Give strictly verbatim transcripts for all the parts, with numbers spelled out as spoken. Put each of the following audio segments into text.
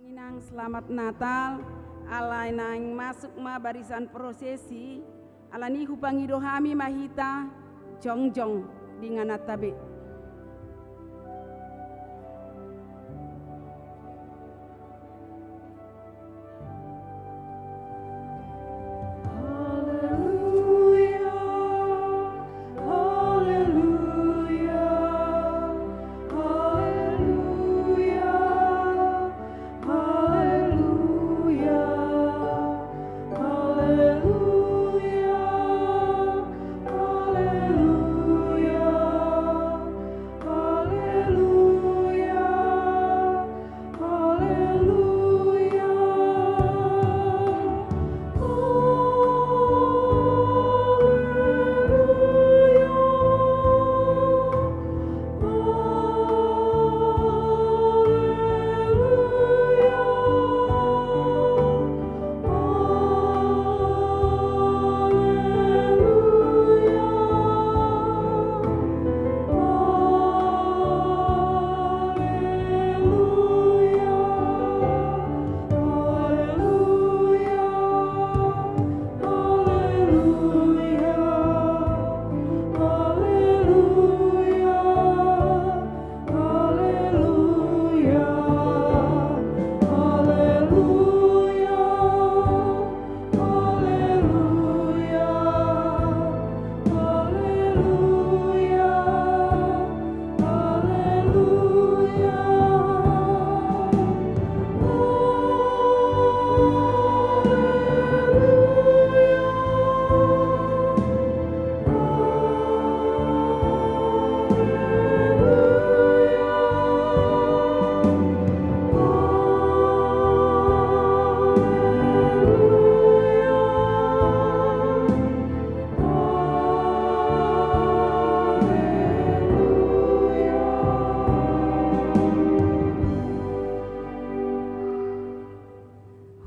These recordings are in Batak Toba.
Inang, selamat Natal. Alai naeng masuk ma barisan prosesi, alani hupangido hami ma hita jongjong di ingananta be.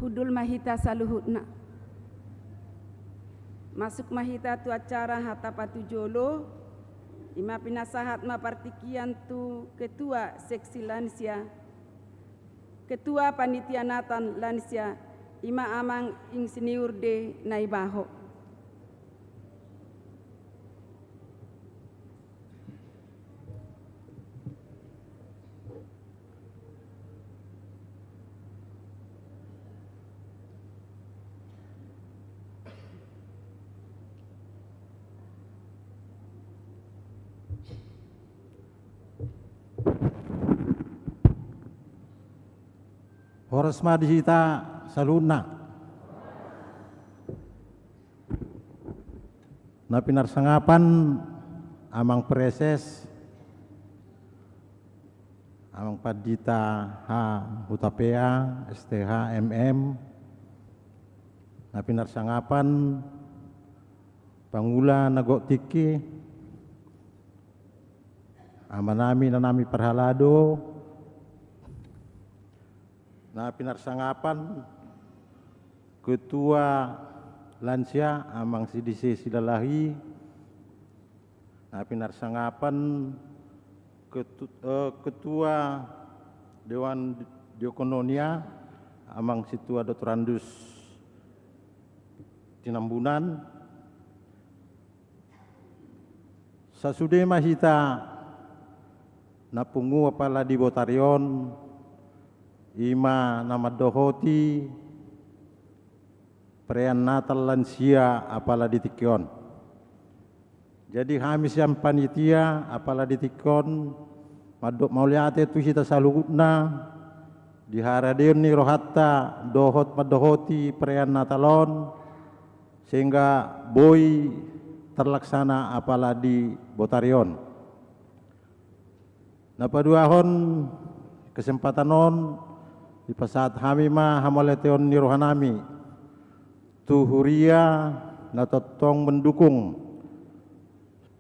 Hundul ma hita saluhutna. Masuk ma hita tu acara hata patujolo. Ima pinasahat ma partingkian tu ketua seksi lansia, ketua panitia Natal lansia, ima Amang Insinyur D Naibaho. Horas ma di hita saluhutna. Na pinarsangapan Amang Praeses, Amang Pandita H Hutapea, S T H, M M. Na pinarsangapan pangula na gok tingki, amanami, inanami parhalado. Na pinarsangapan ketua lansia Amang Sidise Silalahi. Na pinarsangapan ketu-, eh, ketua Dewan Diakonia Amang Sintua Doktorandus Tinambunan. Sasude ma hita na pungu apala di botari on, ima na mandohoti perayaan Natal lansia apala di tingki on. Jadi hami sian panitia apala di tingki on mandok mauliate tu hita saluhutna di haradeon ni rohanta dohot mandohoti perayaan Natal on, sehingga boi terlaksana apala di botari on. Na paduahon, kesempatan on dipasahat hami ma hamauliateon ni rohanami tu huria na tongtong mendukung,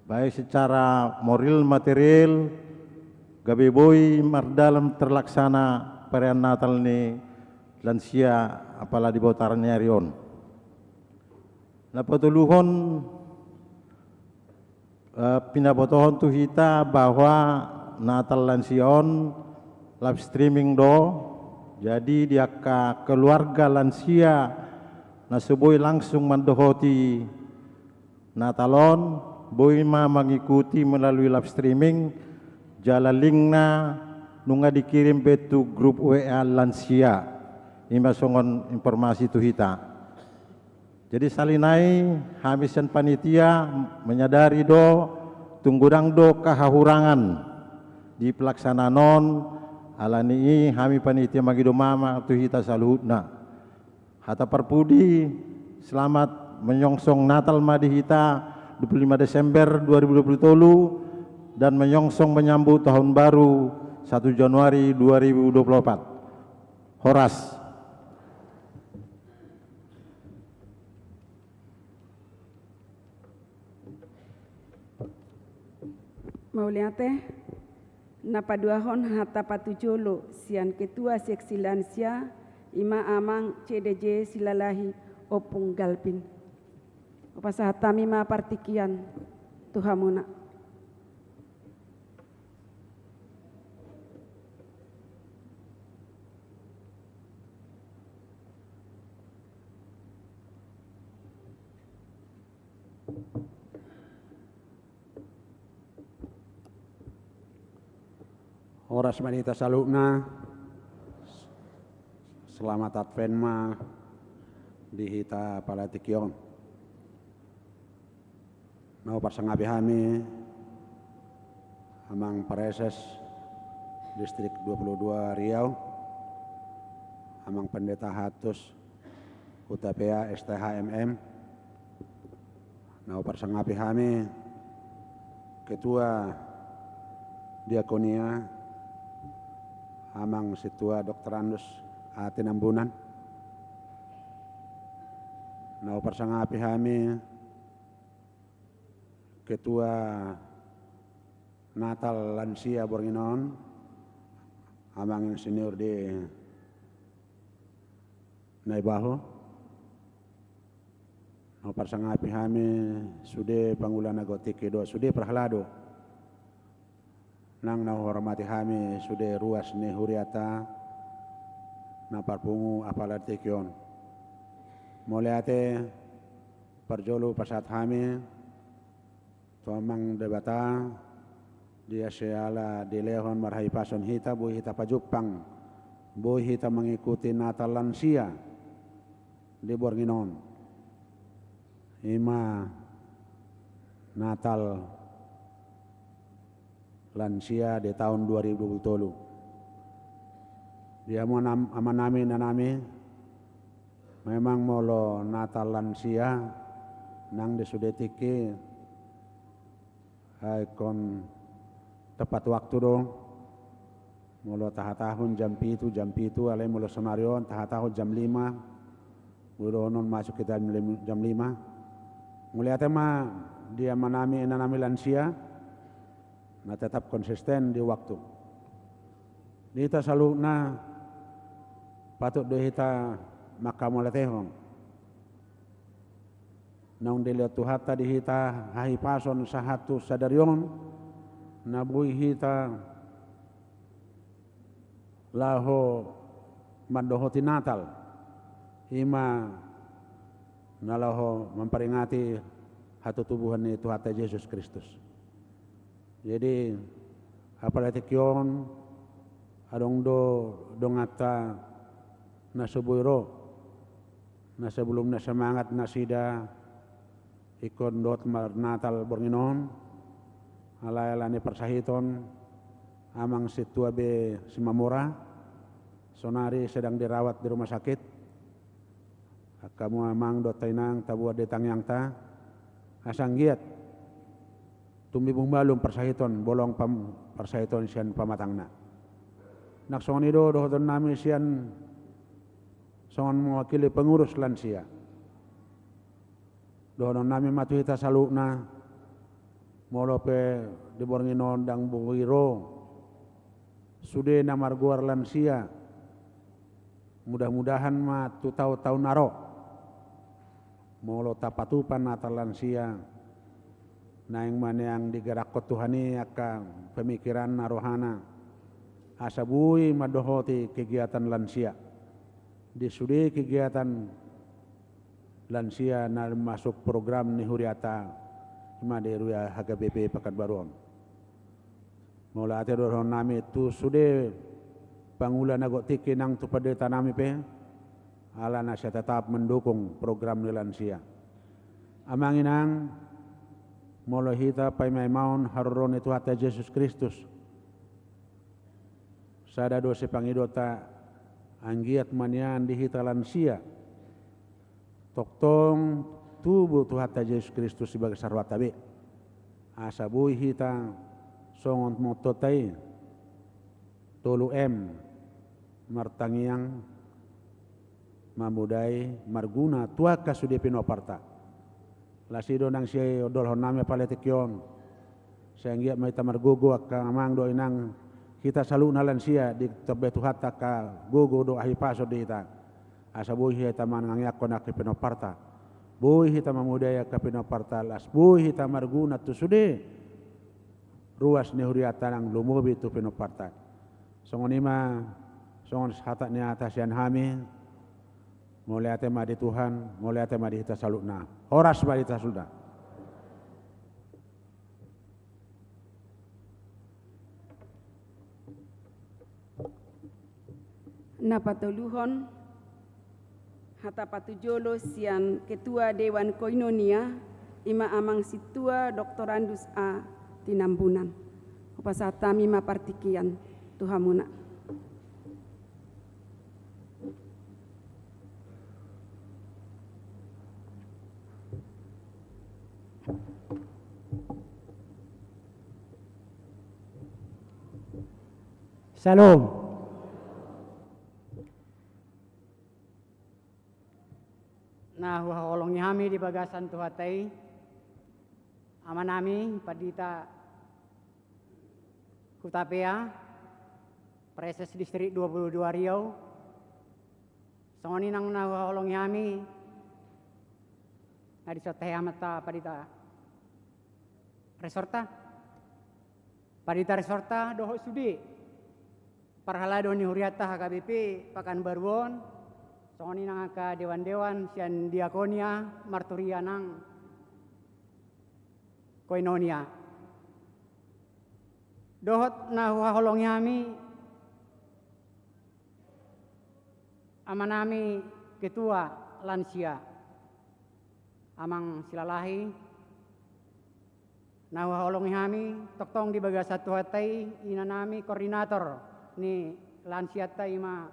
baik secara moral, material, gabe boi mardalan terlaksana perayaan Natal ni lansia apala di botari ni ari on. Na patoluhon, eh, pinabotohon tu hita bahwa Natal lansia on live streaming do, Jadi di angka keluarga lansia na so boi langsung mandohoti Natal on, boi ma mangikuti melalui live streaming, jala linkna nunga dikirim be tu grup W A lansia. I ma songon informasi tu hita. Jadi sahali nai hami sian panitia menyadari do tung godang do kehahurangan di pelaksanaan on, alani i hami panitia mangido maaf ma tu hita saluhutna. Hata parpudi, selamat menyongsong Natal ma di hita dua puluh lima Desember dua ribu dua puluh tolu, dan menyongsong menyambut tahun baru satu Januari dua ribu dua puluh empat. Horas. Mauliate. Na paduahon hata patujolo sian Ketua Seksi Lansia, i ma Amang C D J Silalahi Ompung Galpin. Hupasahat hami ma partingkian tu hamuna. Horas ma di hita saluhutna. Selamat Advent ma di hita pala tingki on. Na huparsangapi hami Amang Praeses Distrik dua puluh dua Riau, Amang Pendeta Hatus Hutapea, S T H, M M. Na huparsangapi hami Ketua Diakonia, Amang Sintua Doktorandus A. Tinambunan. Na huparsangapi hami Ketua Natal Lansia borngin on, Amang Insinyur D. Naibaho. Na huparsangapi hami sude pangula na godang tingki dohot sude parhalado. Nang na huhormati hami sude ruas ni huriata na parpungu apala tingki on. Mauliate, parjolo pasahat hami tu Amang Debata, dia siala dilehon marhahipason hita, boi hita pajumpang, boi hita mangikuti Natal Lansia di borngin on. I ma Natal Lansia di taon dua ribu dua puluh tolu. Di amanam-, amanami, inanami, memang molo Natal Lansia nang di sude tingki, ai ingkon tepat waktu do. Molo tahatahon jam pitu, jam pitu, alai molo sonari on tahatahon jam lima. Molo dohonon masuk hita jam lim-, jam lima. Mauliate ma di amanami, inanami lansia na tetap konsisten di waktu. Di hita saluhutna patut do hita manghamauliatehon naung dilehon Tuhanta di hita hahipason sahat tu sadari on, na boi hita laho mandohoti Natal, i ma na laho mamparingati hatutubuhon ni Tuhanta Jesus Kristus. Jadi, apala tingki on, adong do donganta na so boi ro, na sebelumna semangat nasida ingkon dohot marnatal borngin on, alai ala ni parsahiton Amang Sintua B. Simamora, sonari sedang dirawat di rumah sakit. Angka hamu amang dohot inang, tabuat di tangiangta, asa anggiat tumimung malum parsahiton, bolong pam-, parsahiton sian pamatangna. Nang songon i do dohotonnami sian songon mewakili pengurus lansia. Dohononnami ma tu hita saluhutna, molo pe di borngin on ndang boi ro sude na margoar lansia, mudah-mudahan ma tu taon-taon na ro, molo tapatupa Natal Lansia, naeng ma nian digerakkon Tuhan i angka pemikiranna, rohana, asa boi mandohoti kegiatan lansia. Di sude kegiatan lansia na masuk program ni huriata, ima di huria H K B P Pekanbaru on. Mauliate do dohonon nami tu sude pangula na gok tingki nang tu pandita nami pe, ala na sai tetap mendukung program ni lansia. Amang inang, molo hita paima-imaon haroro ni Tuhanta Jesus Kristus, sada do sipangidoanta, anggiat ma nian di hita lansia tongtong tubu Tuhanta Jesus Kristus di bagasan rohanta be. Asa boi hita songon mottonta i, tolu M, martangiang, mamodai, marguna tu angka sude pinomparta. Las i do nang siondolhon nami apala tingki on. Sai anggiat ma hita margogo angka amang dohot inang, hita saluhutna lansia, ditambai Tuhanta angka gogo dohot hahipason di hita. Asa boi hita manangianghon angka pinomparta. Boi hita mamodai angka pinomparta, laos boi hita marguna tu sude ruas ni hurianta nang lumobi tu pinomparta. Songon i ma, songon sahat ni hata sian hami, mauliate ma di Tuhan, mauliate ma di hita saluhutna. Horas ma di hita saluhutna. Na patoluhon, hata patujolo sian Ketua Dewan Koinonia, ima Amang Sintua Doktorandus A Tinambunan. Hupasahat hami ma partingkian tu hamuna. Syalom. Na huhaholongi hami di bagasan Tuhanta i, amanami Pandita Hutapea, Praeses Distrik dua puluh dua Riau. Songon i nang na huhaholongi hami, na disonta he amanta Pandita Resorta, Pandita Resorta dohot sude parhalado ni hurianta H K B P Pekanbaru on, songon i nang angka dewan-dewan sian diakonia, marturia nang koinonia. Dohot na huhaholongi hami amanami Ketua Lansia, Amang Silalahi, na huhaholongi hami tongtong di bagasan Tuhanta i, inanami koordinator ni lansianta, ima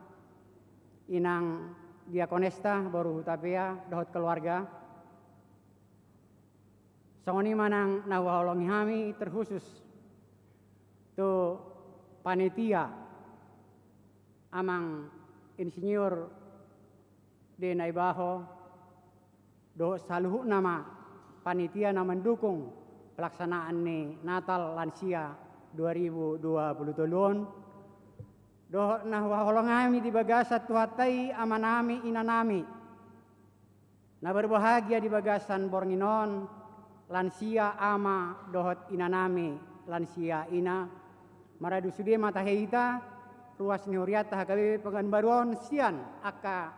inang diakonesta boru Hutapea dohot keluarga. Songon i ma nang na huhaholongi hami terkhusus tu panitia, Amang Insinyur D Naibaho, dohot saluhutna ma panitia na mendukung pelaksanaan ni Natal Lansia dua ribu dua puluh tolu on. Dohot na huhaholongi hami di bagasan Tuhanta i, amanami, inanami na berbahagia di bagasan borngin on, lansia ama dohot inanami, lansia ina. Maradu sude ma tahe hita, ruas ni hurianta H K B P Pekanbaru on, sian angka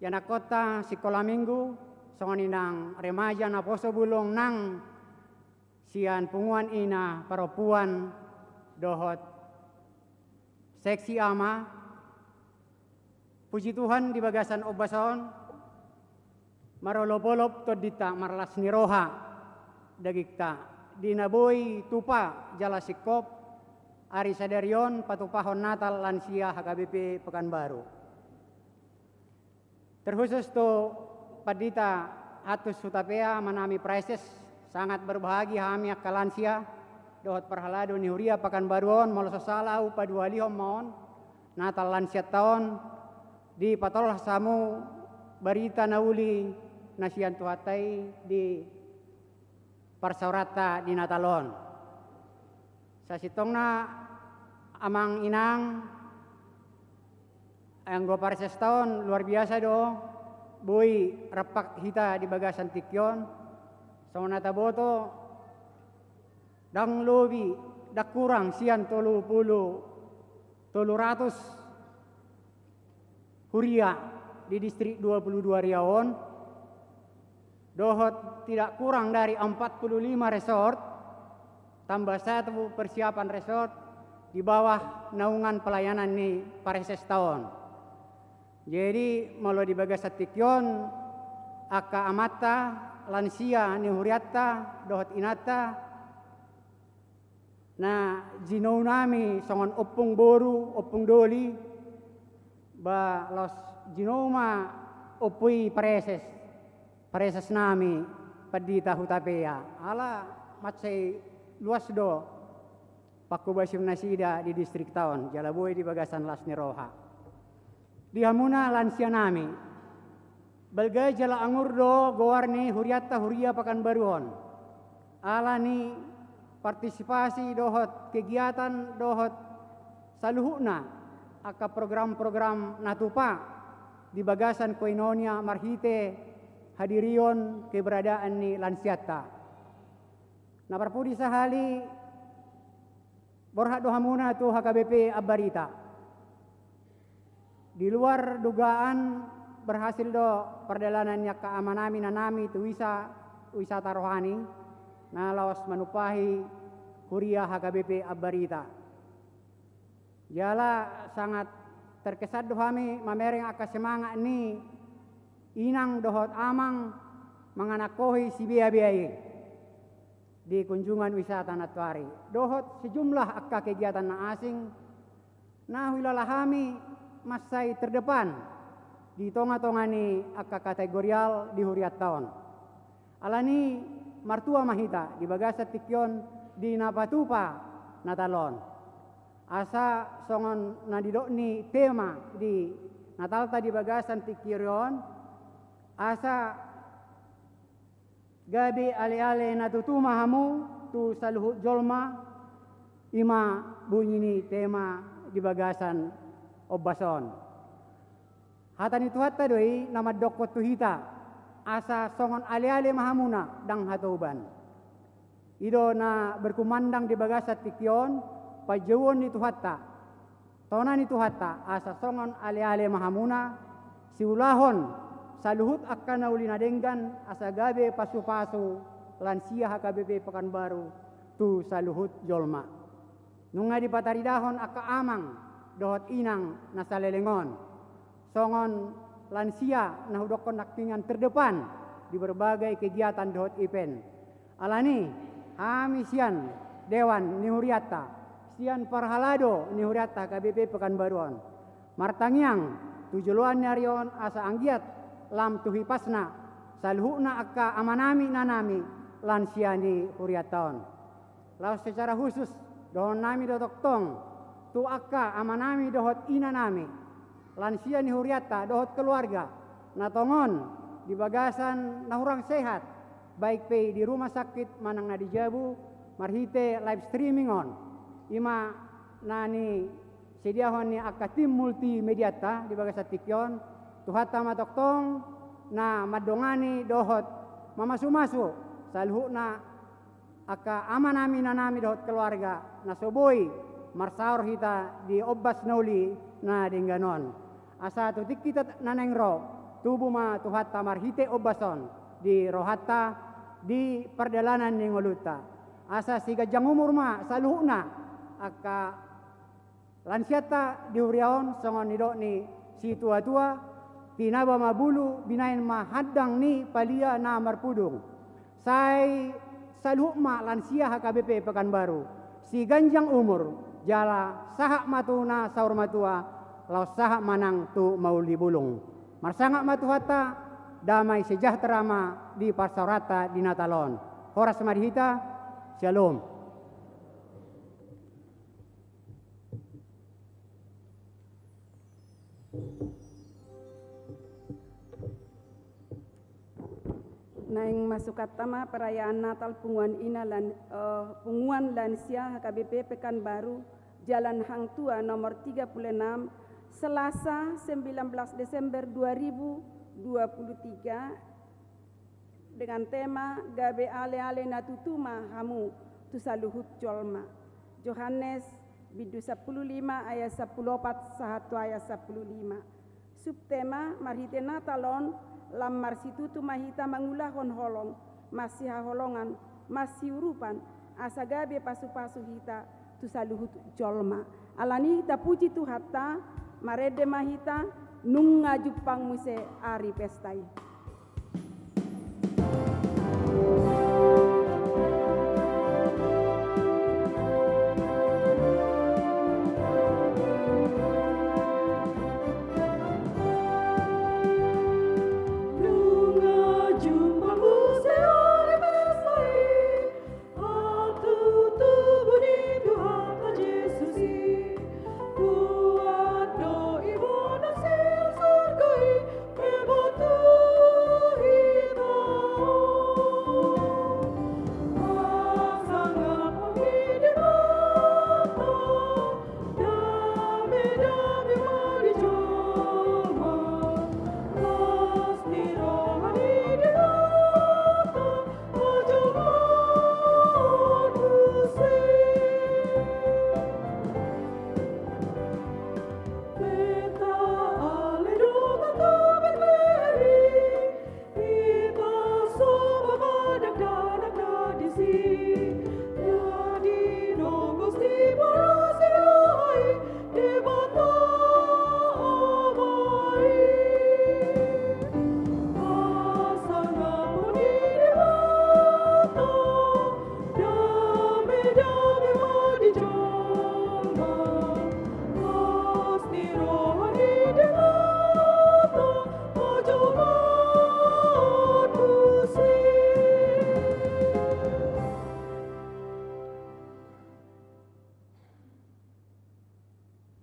ianakhonta sikola minggu, songon i nang remaja naposo bulung nang sian punguan ina, parompuan dohot seksi ama. Puji Tuhan, di bagasan ombas on, marolopolop tondinta, marlas ni roha dagingta, di na boi tupa jala singkop ari sadari on patupahon Natal Lansia H K B P Pekanbaru. Terkhusus tu Pandita Antus Hutapea, amanami Praeses, sangat berbahagia hami angka lansia dohot parhalado ni huria Pekanbaru on, molo so sala ahu paduahalihon ma on, Natal Lansianta on, dipatolhas hamu barita na uli na sian Tuhanta i di parsaoranta di Natal on. Sasintongna, amang inang, anggo Praesesta on luar biasa do, boi rampak hita di bagasan tingki on. Songon na taboto, ndang lobi, ndang kurang sian tolu pulu tolu ratus huria di distrik dua puluh dua Riau on, dohot tidak kurang dari empat puluh lima resort, tambah satu persiapan resort di bawah naungan pelayanan ni Praesesta on. Jadi, molo di bagasan tingki on, angka amanta, lansia ni hurianta, dohot inanta, na jinounami songon ompung boru, ompung doli, ba laos jinou ma ompu i praeses, praesesnami Pandita Hutapea. Ala mansai luas do pangkobasion nasida di distrikta on, jala boi di bagasan las ni roha. Di hamuna lansianami, balga jala angur do goar ni hurianta huria Pekanbaru on. Ala ni partisipasi dohot kegiatan dohot saluhutna angka program-program na tupa di bagasan koinonia marhite hadirion keberadaan ni lansianta. Na parpudi sahali, borhat do hamuna tu H K B P Ambarita. Di luar dugaan, berhasil do pardalanan ni angka amanami nanami tu wisa-, wisata rohani na laos manumpahi huria H K B P Ambarita. Jala sangat terkesan do hami mamereng angka semangat ni inang dohot amang manganakkohi sibea-bea i di kunjungan wisata nantoari, dohot sejumlah angka kegiatan na asing na huilala hami mansai terdepan di tonga-tonga ni angka kategorial di hurianta on. Alani martua ma hita di bagasan tingki on di na patupa Natal on. Asa songon na nidok ni tema di Natalta di bagasan tingki on, asa gabe ale-ale na tutu ma hamu tu saluhut jolma, i ma bunyi ni tema di bagasan ombas on. Hata ni Tuhanta do i na mandokkon tu hita, asa songon ale-ale ma hamuna ndang hatoban. I do na berkumandang di bagasan tingki on, panjouon ni Tuhanta, tona ni Tuhanta, asa songon ale-ale ma hamuna, siulahon saluhut angka na uli na denggan, asa gabe pasu-pasu lansia H K B P Pekanbaru tu saluhut jolma. Nunga dipataridahon angka amang dohot inang na saleleng on songon lansia na hudokkon nangkiningan terdepan di berbagai kegiatan dohot event. Alani, hami sian dewan ni hurianta, sian parhalado ni hurianta H K B P Pekanbaru on, martangiang tu joloan ni ari on asa anggiat lam tu hipasna saluhutna angka amanami nanami lansia ni hurianta on. Laos secara khusus, dohononnami do tongtong tu angka amanami dohot inanami, lansia ni hurianta dohot keluarga, na tongon di bagasan na hurang sehat, baik pe di rumah sakit manang na di jabu, marhite live streaming on. I ma na nisediahon ni angka tim multimedianta di bagasan tingki on, Tuhanta ma tongtong na mandongani dohot mamasu-masu saluhutna angka amanami nanami dohot keluarga na so boi marsaor hita di ombas na uli na denggan on. Asa tu tingki na naeng ro, tubu ma Tuhanta marhite ombas on di rohanta, di pardalanan ni ngolunta. Asa siganjang umur ma saluhutna angka lansianta di huria on, songon nidok ni situa-tua, tinaba ma bulu, binahen ma handang ni palia na marpudung. Sai saluhut ma lansia H K B P Pekanbaru siganjang umur, jala sahat ma tu na saur matua, laos sahat ma nang tu mauli bulung. Marsangap ma Tuhanta, damai sejahtera ma di parsaoranta di Natal on. Horas ma di hita. Syalom. Naeng masukanta ma perayaan Natal punguan ina lan-, eh, punguan lansia H K B P Pekanbaru, Jalan Hang Tua nomor tiga puluh enam, Selasa, sembilan belas Desember dua ribu dua puluh tiga, dengan tema Gabe Ale-ale na tutu ma hamu tu saluhut jolma. Johannes Bindu sampulu lima ayat sampulu opat sahat tu ayat sampulu lima. Subtema: Marhite Natal on, lam marsitutu ma hita mangulahon holong, marsihaholongan, marsiurupan, asa gabe pasupasu hita tu saluhut jolma. Alani i tapuji Tuhanta, marende ma hita, nunga jumpang muse ari pesta i.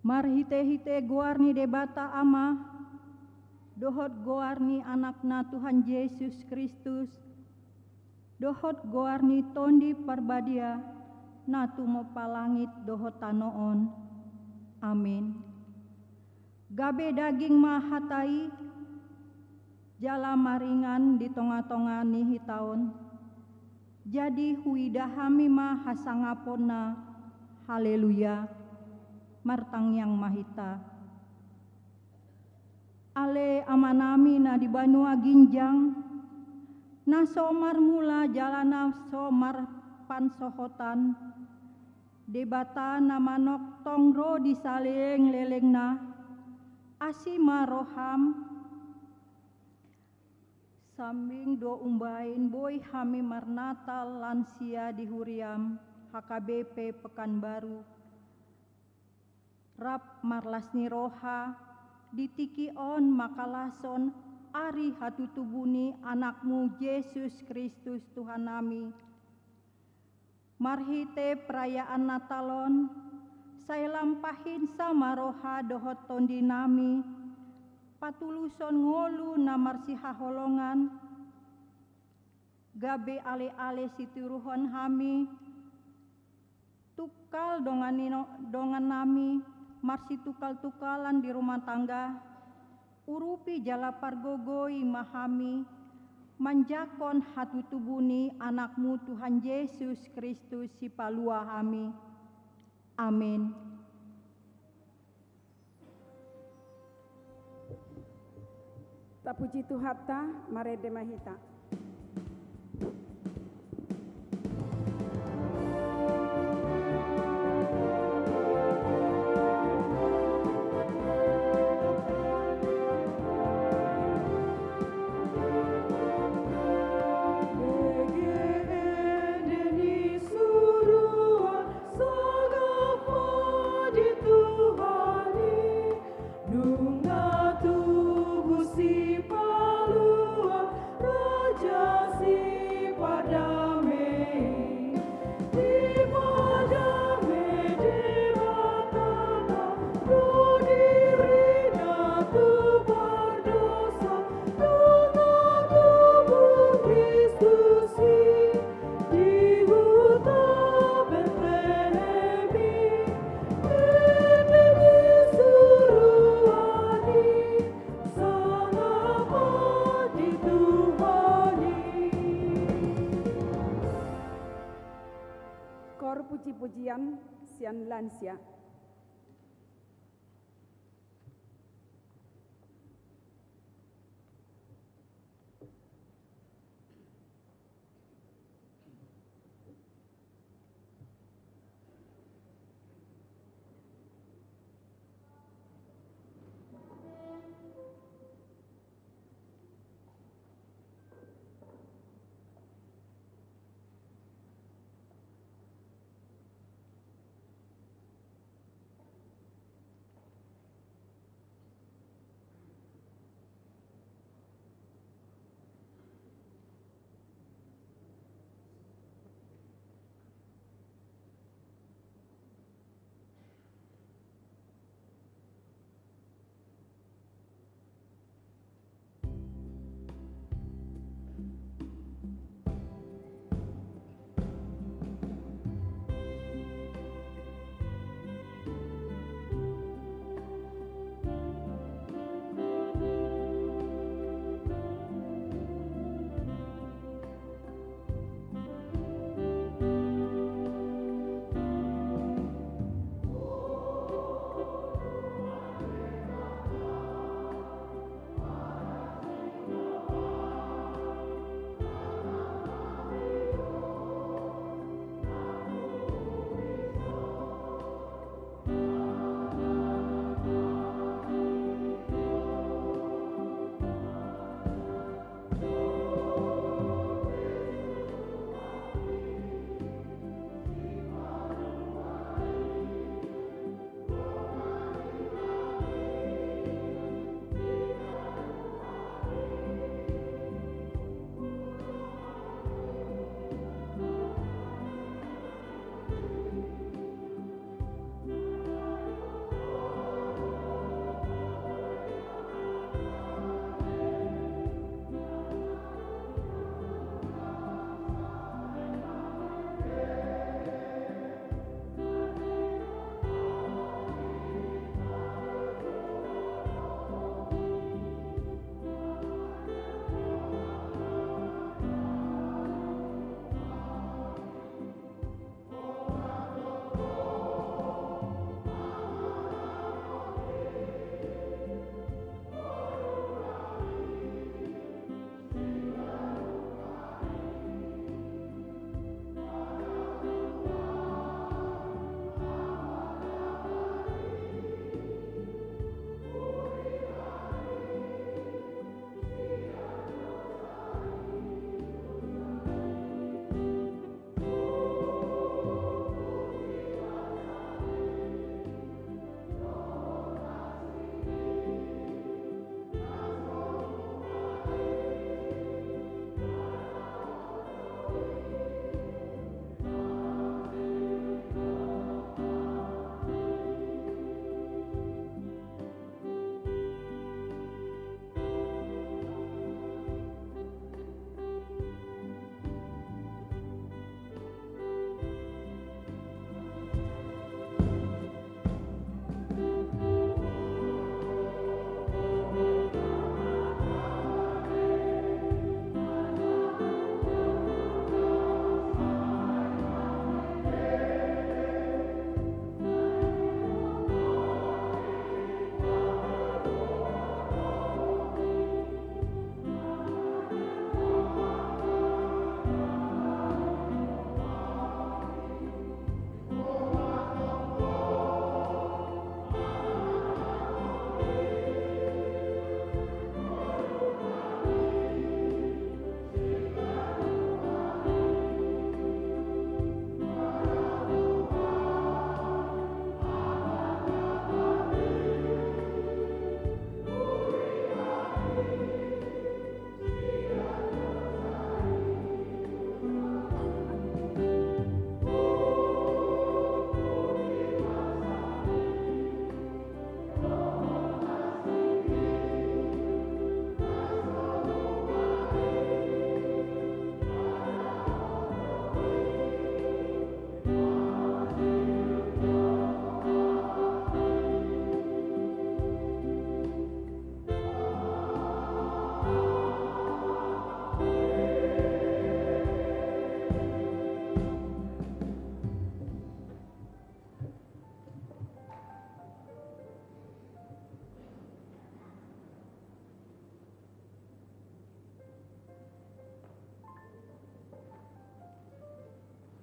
Marhite-hite goar ni Debata Ama, dohot goar ni Anakna Tuhan Jesus Kristus, dohot goar ni Tondi Parbadia, na tumompa langit dohot tano on. Amin. Gabe daging ma hata i, jala maringan di tonga-tonga ni hita on. Jadi huida hami ma hasangaponna. Haleluya. Martangiang ma hita. Ale Amanami na di banua ginjang, na so marmula jala na so marpansohotan, Debata na manongtong ro di salelenglelengna, asi ma roham. Sambing do umbahen boi hami marnatal lansia di huriam, H K B P Pekanbaru. Rap marlas ni roha, di tingki on mangkalashon ari hatutubu ni Anakmu Jesus Kristus Tuhannami. Marhite perayaan Natal on, sai lam pahinsa ma roha dohot tondinami, patulushon ngolu na marsihaholongan, gabe ale-ale sitiruhon hami, tungkal dongan ni no-, dongannami, marsitungkal-tungkalan di rumah tangga, urupi jala pargogoi ma hami, manjangkon hatutubu ni Anakmu Tuhan Jesus Kristus Sipalua hami. Amin. Tapuji Tuhanta, marende ma hita. Sangap ma di Tuhan i, nunga tubu Sipalua, Raja Sipadame i. Dipadame Debata do dirina tu pardosa, nunga tubu Kristus i. Di huta Betlehem i, ende ni suruan i, sangap ma di Tuhan i. Koor puji-pujian sian lansia.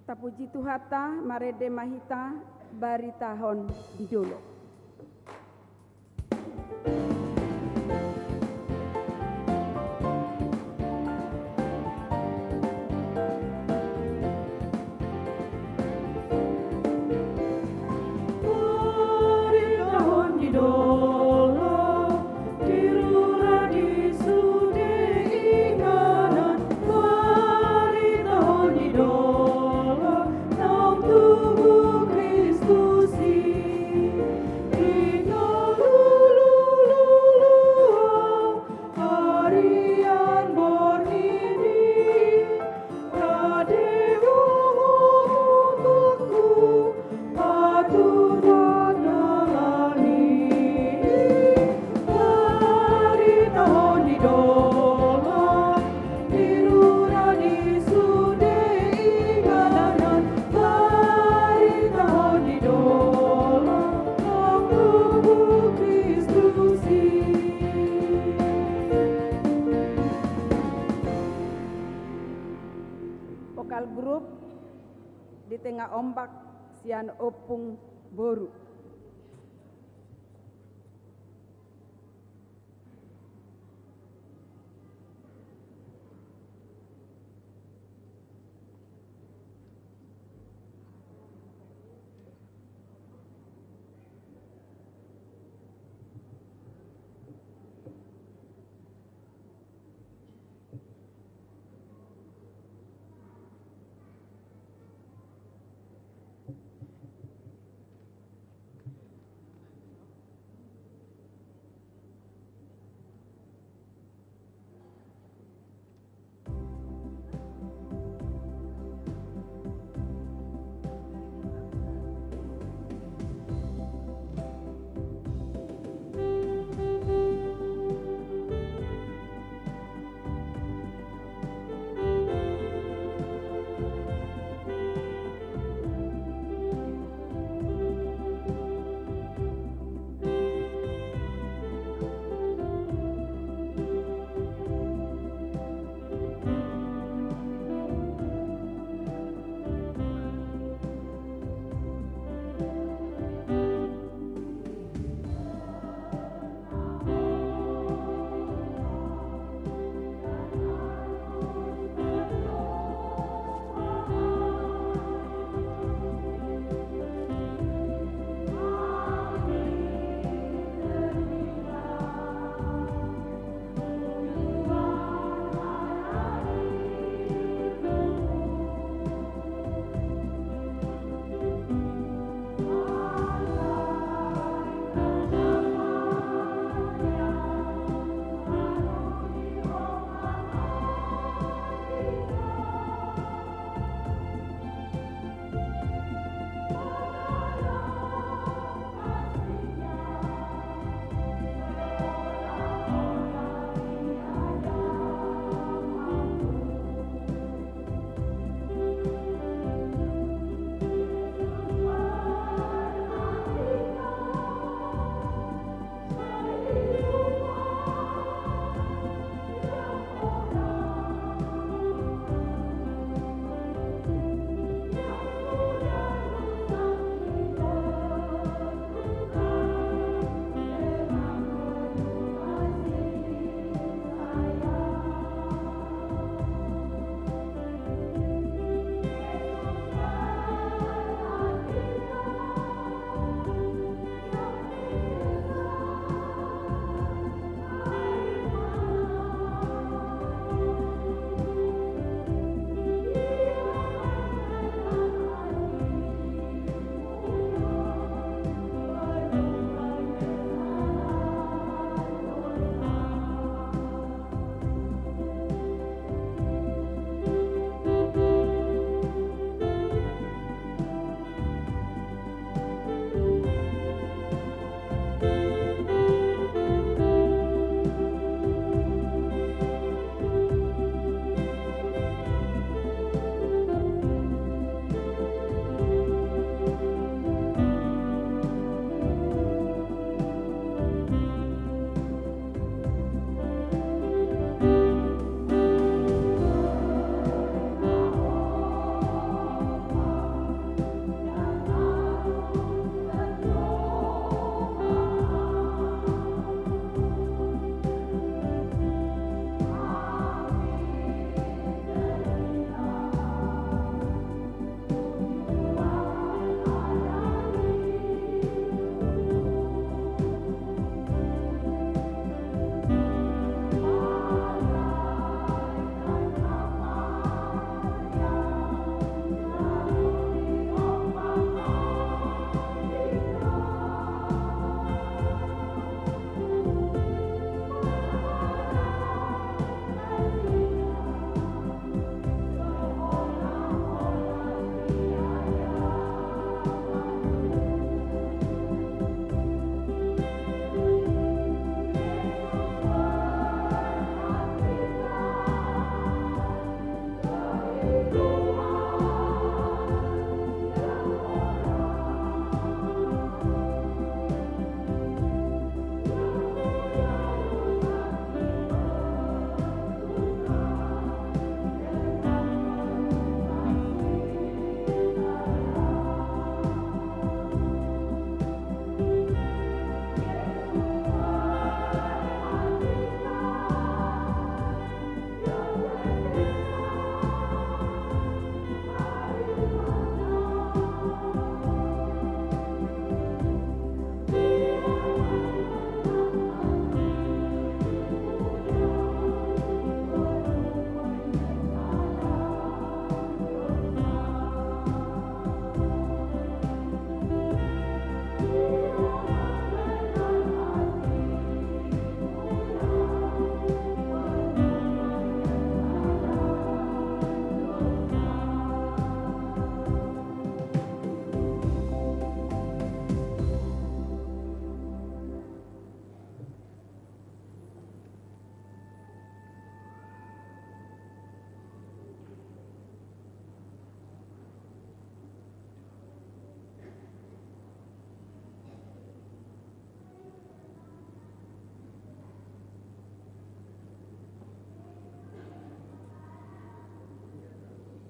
Tapuji Tuhanta, marende ma hita, baritahon di dolok. Baritahon di dolok, di rura di sude inganan, baritahon di dolok, naung tubu Kristus i. Di na lulululu, arian borngin i, rade uhum ungkukku, patuduhon dalan i. Baritahon di dolok, di rura di sude inganan, baritahon di dolok, naung tubu Kristus i. Vokal grup Di Tengah Ombak sian Ompung Boru.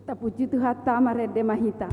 Tapuji Tuhanta, marende ma hita.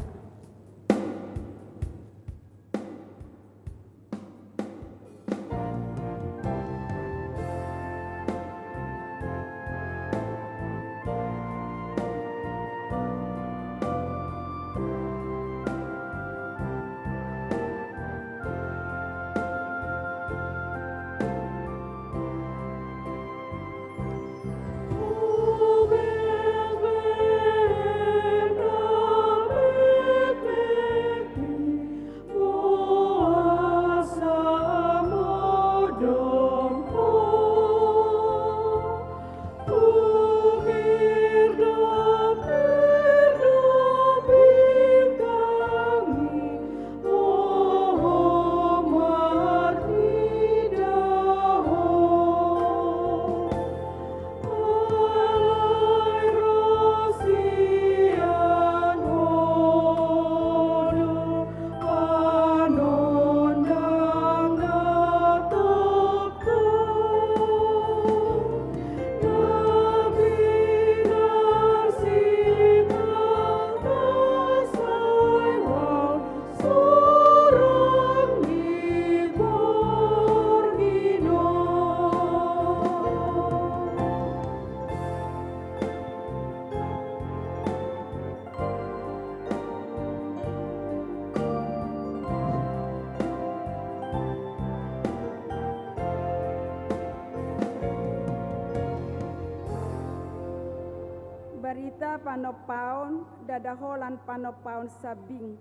Barita panompaon, ndada holan panompaon sambing,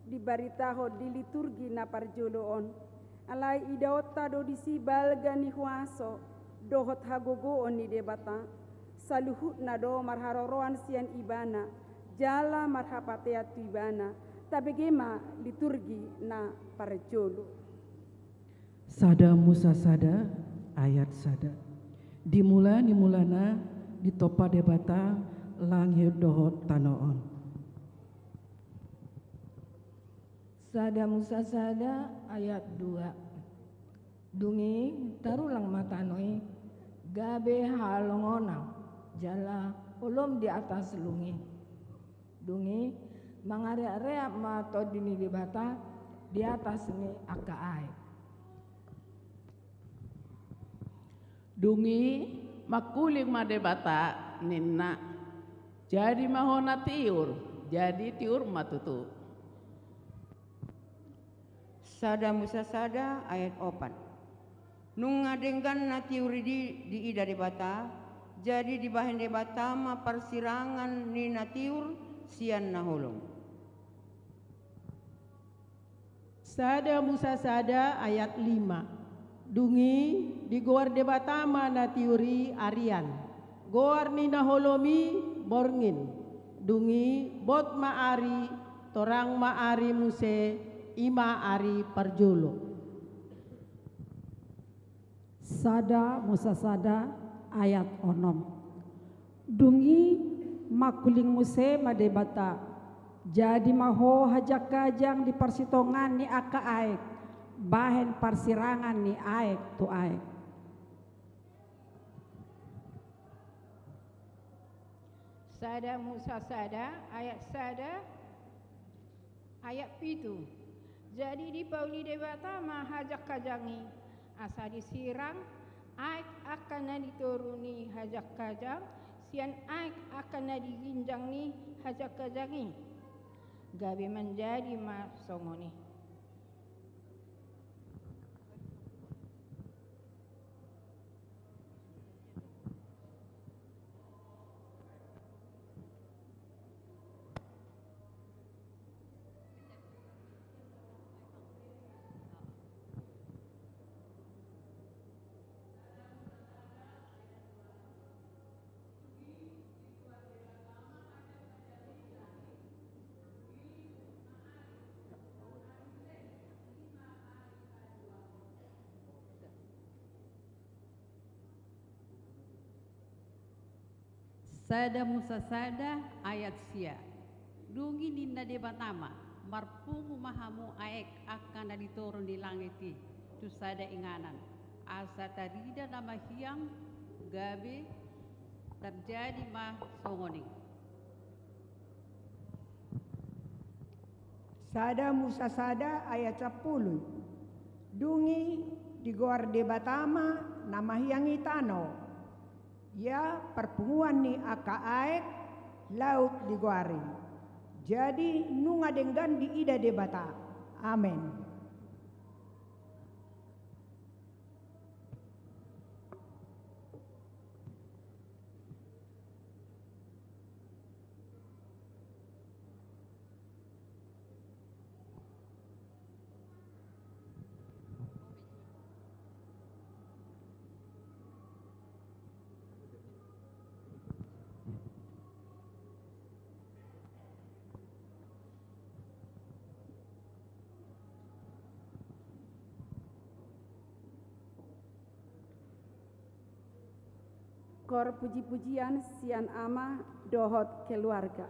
dibaritahon di liturgi na parjolo on. Alai idaonta do disi balga ni huaso dohot hagogoon ni Debata, saluhutna do marharoroan sian Ibana, jala marhapatean tu Ibana. Tabege ma liturgi na parjolo. Sada Musa sada ayat sada. Di mula ni mulana ditompa Debata langit dohot tano on. Sada Musa sada ayat dua. Dung i tarulang ma tano i gabe halongonan jala holom di atas lung i. Dung i mangareakrek ma Tondi ni Debata di atas ni angka aek. Dung i mangkuling ma Debata, ninna: Jadi ma ho na tiur. Jadi tiur ma tutu. Sada Musa sada ayat opat. Nunga denggan na tiur i di, diida Debata, jadi dibahen Debata ma parsirangan ni na tiur sian na holom. Sada Musa sada ayat lima. Dung i digoar Debata ma na tiur i arian, goar ni na holom i borngin. Dung i bot ma ari, torang ma ari muse, i ma ari parjolo. Sada Musa sada ayat onom. Dung i mangkuling muse ma Debata, jadi ma ho hajangkajang di parsitongaan ni angka aek, bahen parsirangan ni aek tu aek. Sada Musa sada ayat sada. Ayat pitu. Jadi dipauli Debata ma hajangkajang i, asa disirang aek angka na di toru ni hajangkajang sian aek angka na di ginjang ni hajangkajang i. Gabe manjadi ma songon i. Sada Musa sada ayat sia. Dung i ninna Debata ma: Marpungu ma hamu aek angka na di toru ni langit i tu sada inganan, asa tarida na mahiang. Gabe tarjadi ma songon i. Sada Musa sada ayat sampulu. Dung i digoar Debata ma na mahiang i tano. Ia parpunguan ni angka aek, laut digoari. Jadi nunga denggan diida Debata. Amen. Kor puji-pujian sian ama dohot keluarga.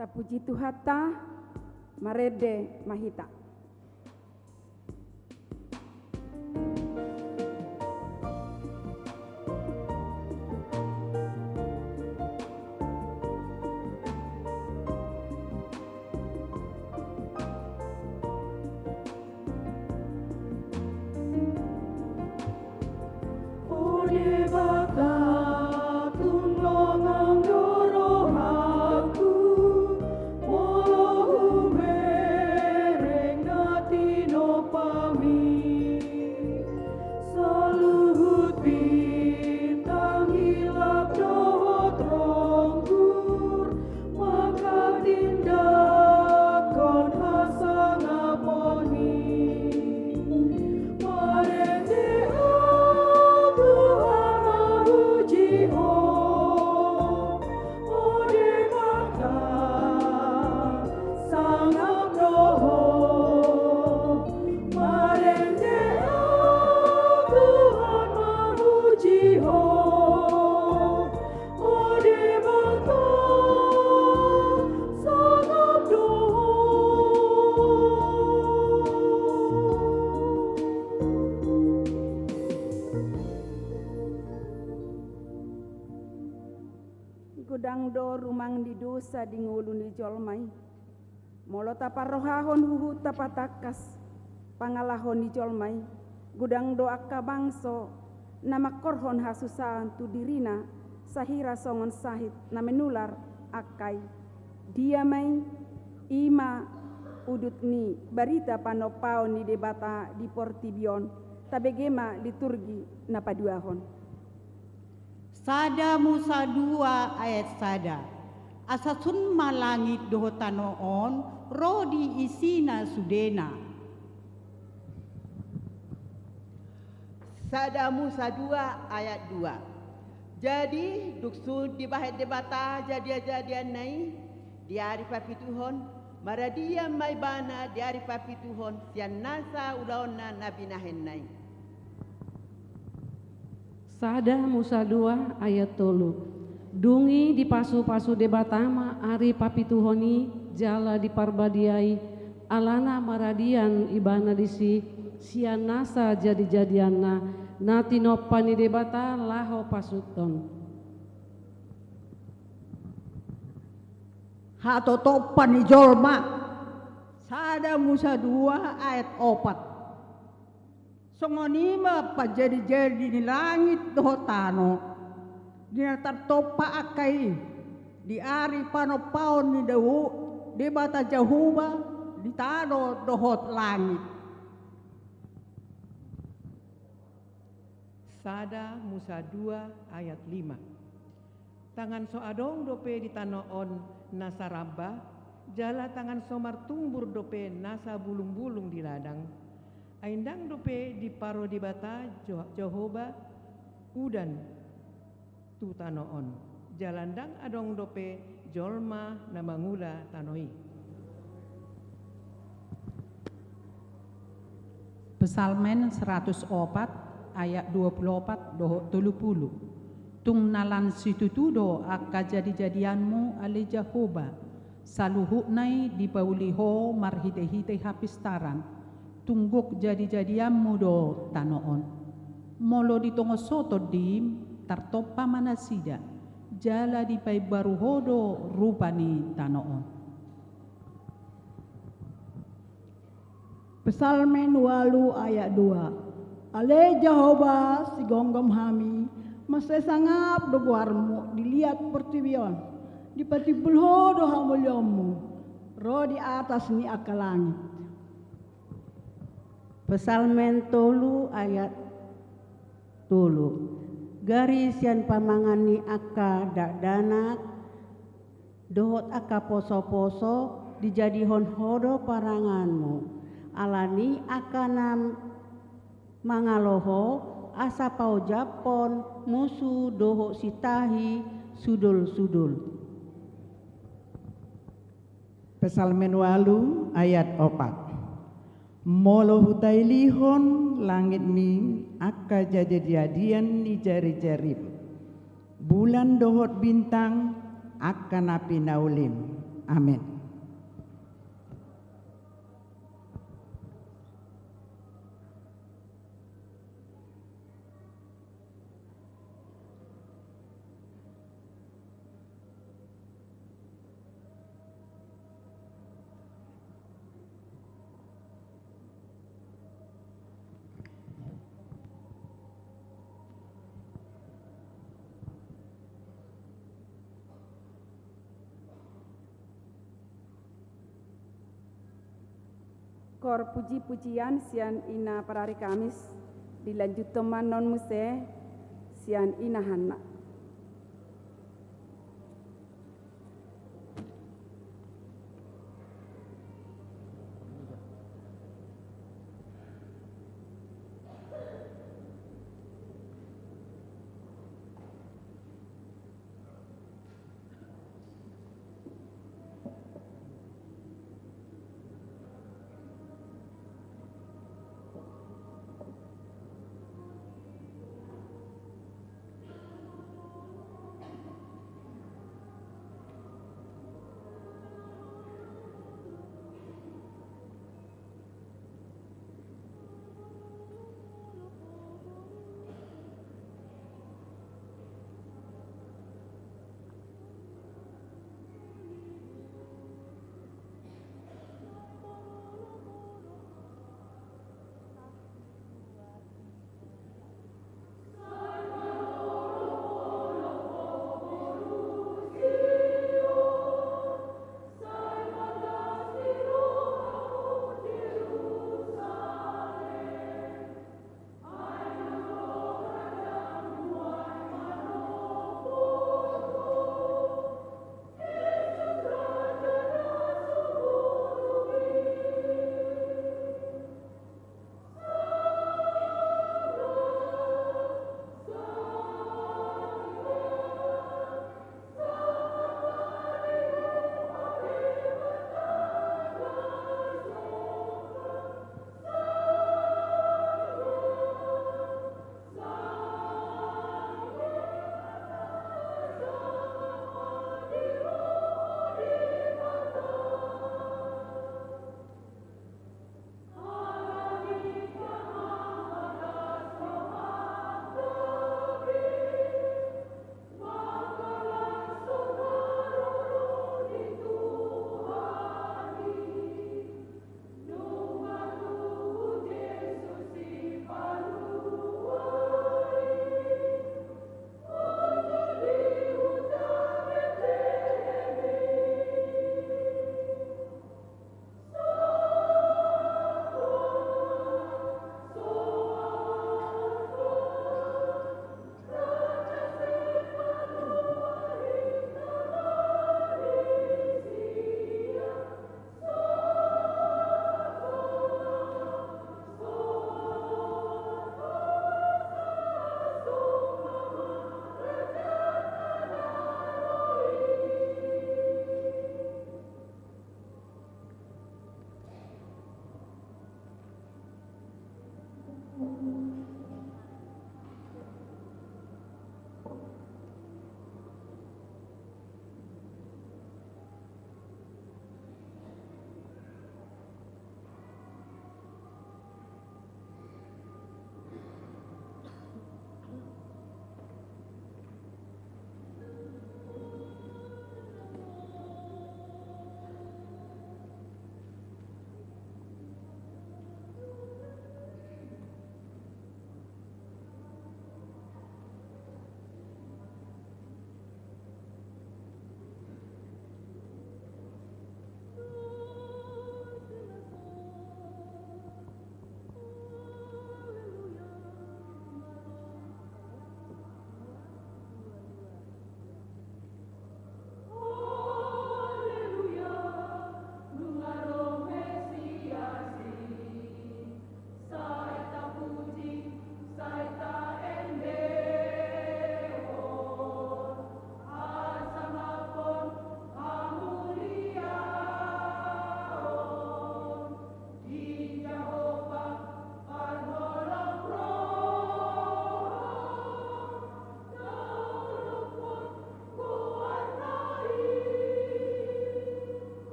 Tapuji Tuhanta, marende ma hita. O Debata, tung longang do rohangku, molo hubereng na tinompami. Saluhut bintang hilap dohot ronggur, manghatindanghon hasangaponmi. Marende Ho Tuhan, mamuji Ho, O Debata, sangap do Ho. Marende Ho Tuhan, mamuji Ho, O Debata, sangap do Ho. Godang do rumang ni dosa di ngolu ni jolma i. Molo taparrohahon huhut tapatangkas pangalaho ni jolma i, godang do angka bangso na mangkorhon hasusaan tu dirina, sahira songon sahit na menular angka i. Dia ma i? I ma udut ni barita panompaon ni Debata di portibi on. Tabege ma liturgi na paduahon. Sada Musa dua ayat sada. Asa sun ma langit dohot tano on ro di isina sudena. Sada Musa dua ayat dua. Jadi, dung sun dibahen Debata jadian-jadianna i di ari papituhon, maradian ma Ibana di ari papituhon sian nasa ulaonna na binahenna i. Sada Musa dua ayat tolu. Dung i dipasu-pasu Debata ma ari papituhon i jala diparbadiai, alana maradian Ibana disi sian nasa jadi-jadianna na tinompa ni Debata laho pasuthon. Hatotopan ni jolma. Sada Musa dua ayat opat. Songon i ma panjadi-jadi ni langit dohot tano, di na tartompa angka i, di ari panompaon ni Debata Jahowa di tano dohot langit. Sada Musa dua ayat lima. Tangan so adong dope di tano on nasa ramba, jala tangan so martumbur dope nasa bulung-bulung di ladang. Ai ndang dope diparo Debata Jo-, Jahowa udan tu tano on, jala ndang adong dope jolma na mangula tano i. Psalmen seratus opat ayat dua puluh opat dohot tolu puluh. Tung na lan situtu do angka jadi-jadianmu ale Jahowa, saluhutna i dipauli Ho marhite-hite hapistaran, tung gok jadi-jadianmu do tano on. Molo di tonga so tondim, tartompa ma nasida, jala dipaimbaru Ho do rupa ni tano on. Psalmen ualu ayat dua. Ale Jahowa, sigomgom hami, mansai sangap do goarmu di liat portibi on, dipatimbul Ho do hamuliaonmu ro di atas ni angka langit. Psalmen tolu ayat tolu. Gari sian pamangan ni angka dakdanak dohot angka poso-poso dijadihon Ho do paranganmu. Alani angka na mangalo Ho, asa paojaphon musu dohot sitahi sudol-sudol. Psalmen ualu ayat opat. Molo hutailihon langit ni angka jajadian ni jari-jarim, bulan dohot bintang angka na pinaulim, Amen. Kor puji-pujian sian ina parari Kamis, dilanjuthon ma non muse sian ina Hanna.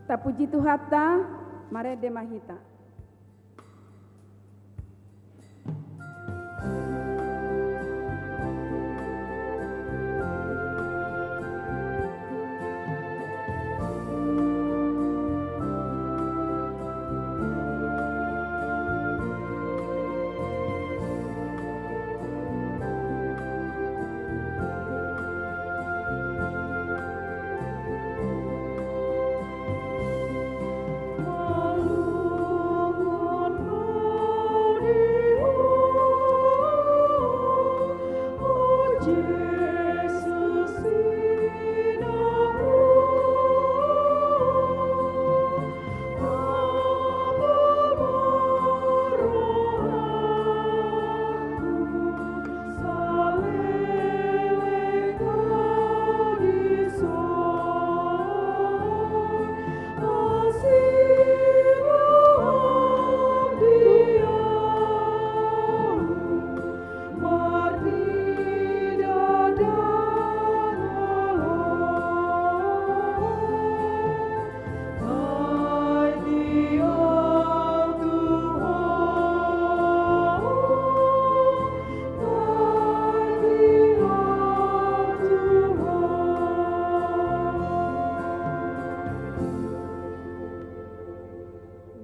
Tapuji Tuhanta, marende ma hita.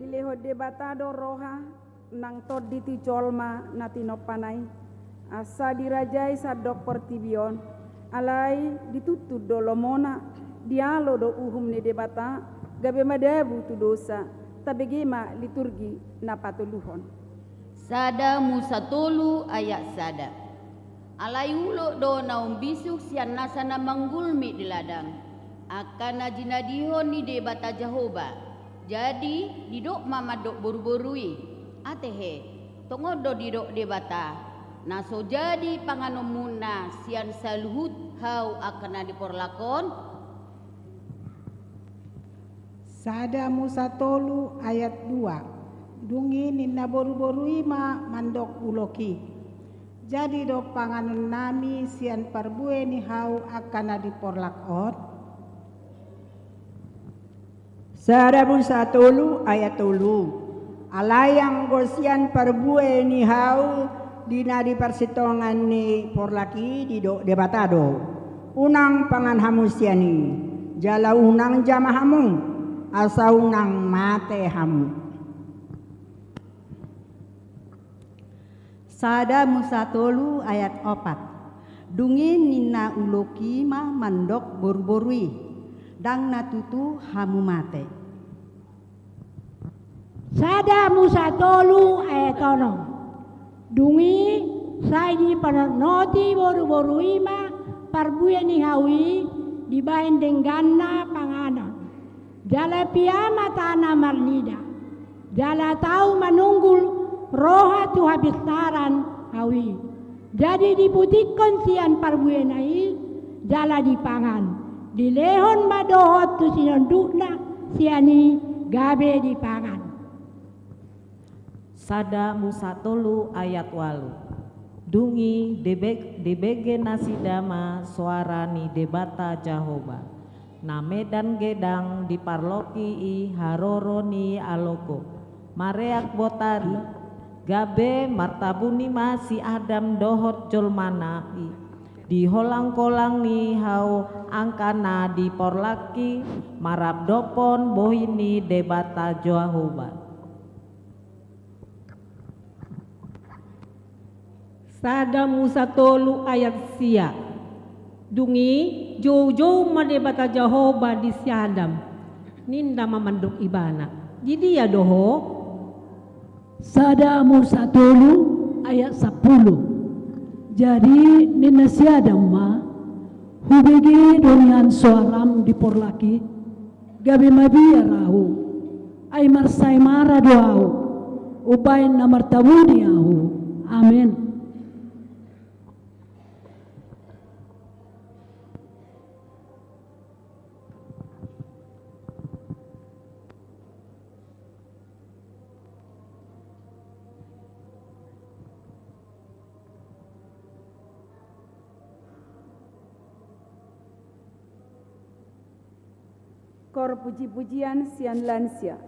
Dilehon Debata do roha nang tondi tu jolma na tinompana i, asa dirajai sandok portibi on. Alai dituntun do lomona, dialo do uhum ni Debata, gabe madabu tu dosa. Tabege ma liturgi na patoluhon. Sada Musa tolu ayat sada. Alai ulok do na umbisuk sian nasa na manggulmit di ladang, angka na jinadihon ni Debata Jahowa. Jadi didok ma mandok boruboru i, atehe, tongon do didok Debata, na so jadi panganonmuna sian saluhut hau angka na di porlak on? Sada Musa tolu ayat dua. Dung i ninna boruboru i ma mandok ulok i, jadi do panganonnami sian parbue ni hau angka na di porlak on? Sada Musa tolu ayat tolu. Alai anggo sian parbue ni hau di na di parsintongan ni porlak i didok Debata do, unang pangan hamu sian i, jala unang jama hamu, asa unang mate hamu. Sada Musa tolu ayat opat. Dung i ninna ulok i ma mandok boruboru i, ndang na tutu hamu mate. Sada Musa tolu ayat onom. Dung i sai dipanotnoti boruboru i ma parbue ni hau i dibahen dengganna panganon. Jala pia ma tano marnida, jala tau manunggul roha tu habinsaran hau i. Jadi diputikkon sian parbuena i, jala dipangan. Dilehon ma dohot tu sinondukna sian i, gabe dipangan. Sada Musa tolu ayat ualu. Dung i dibeg-, dibege nasida ma soara ni Debata Jahowa, na medan gedang di parloki i haroro ni alogo, mareak botari, gabe martabuni ma si Adam dohot jolmana i di holangkolang ni hau angka na di porlak i, marabdophon bohi ni Debata Jahowa. Sada Musa tolu ayat sia. Dung i joujou ma Debata Jahowa di si Adam, ninna ma mandok ibana, di dia do ho? Sada Musa tolu ayat sampulu. Jadi ninna si Adam ma, hubege do nian soaram di porlak i, gabe mabiar ahu, ai marsaemara do ahu, umbahen na martabuni ahu. Amen. Kor puji-pujian sian lansia.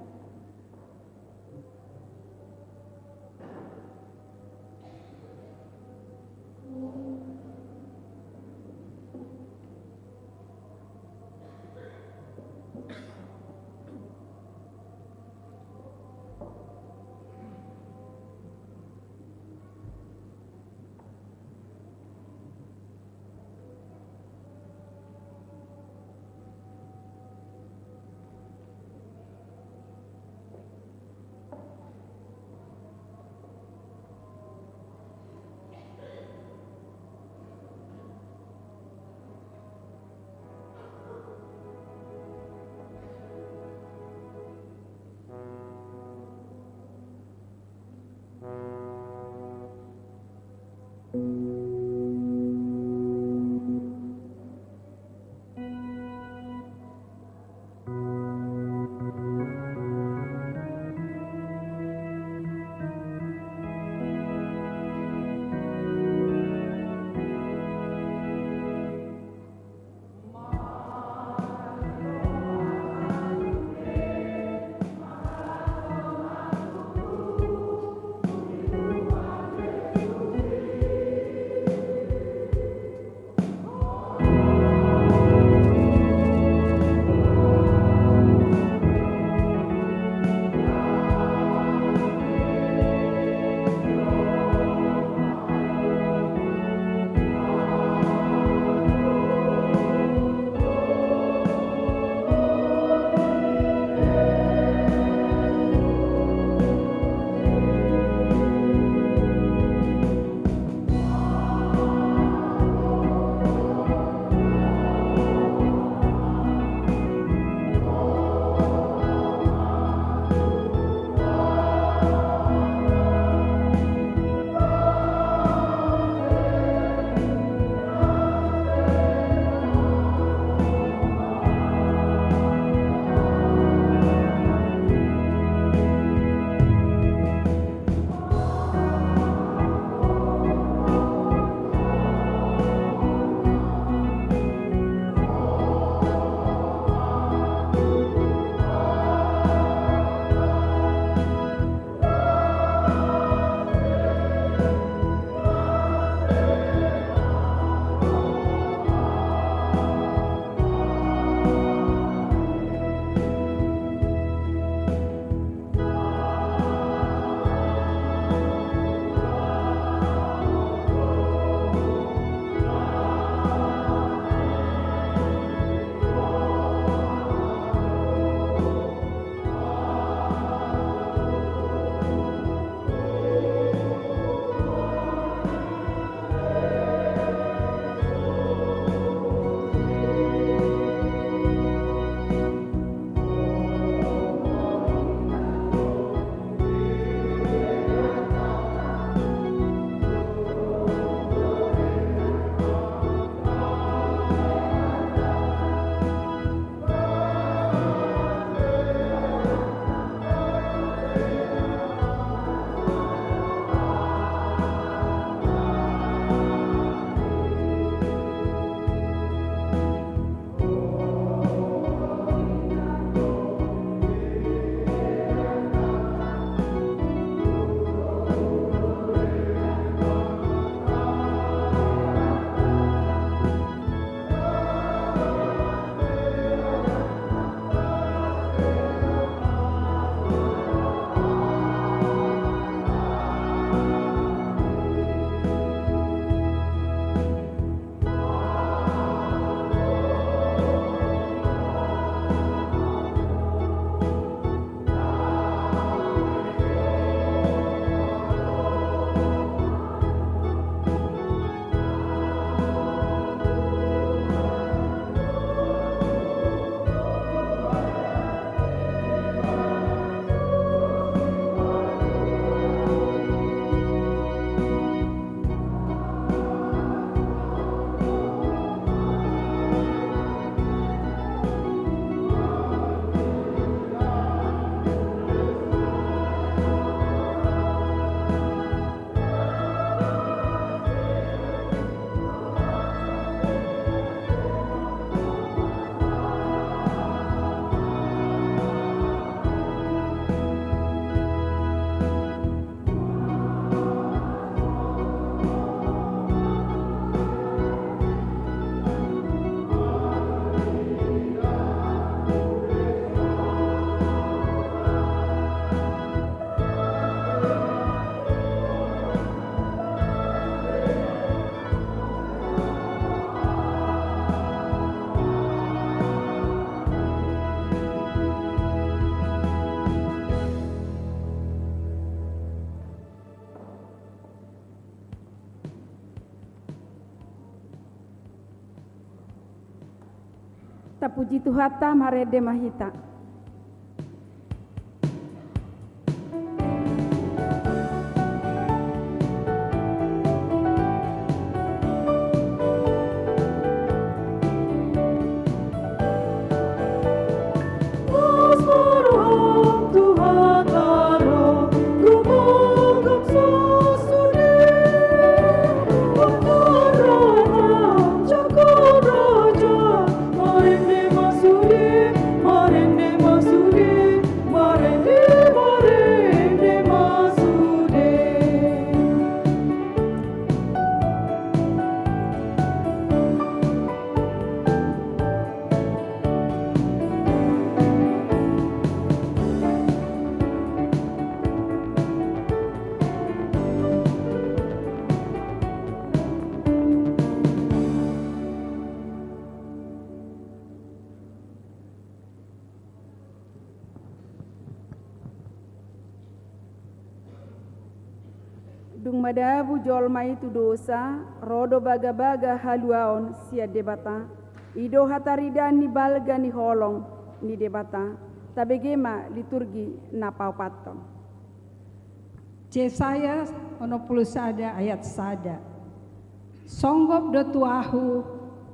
Puji Tuhanta, marende ma hita. Dung madabu jolma i tu dosa, ro do bagabaga haluaon sian Debata, i do hataridaan ni balga ni holong ni Debata. Tabege ma liturgi na paopathon. Jesaya onom pulu sada ayat sada. Songgop do tu ahu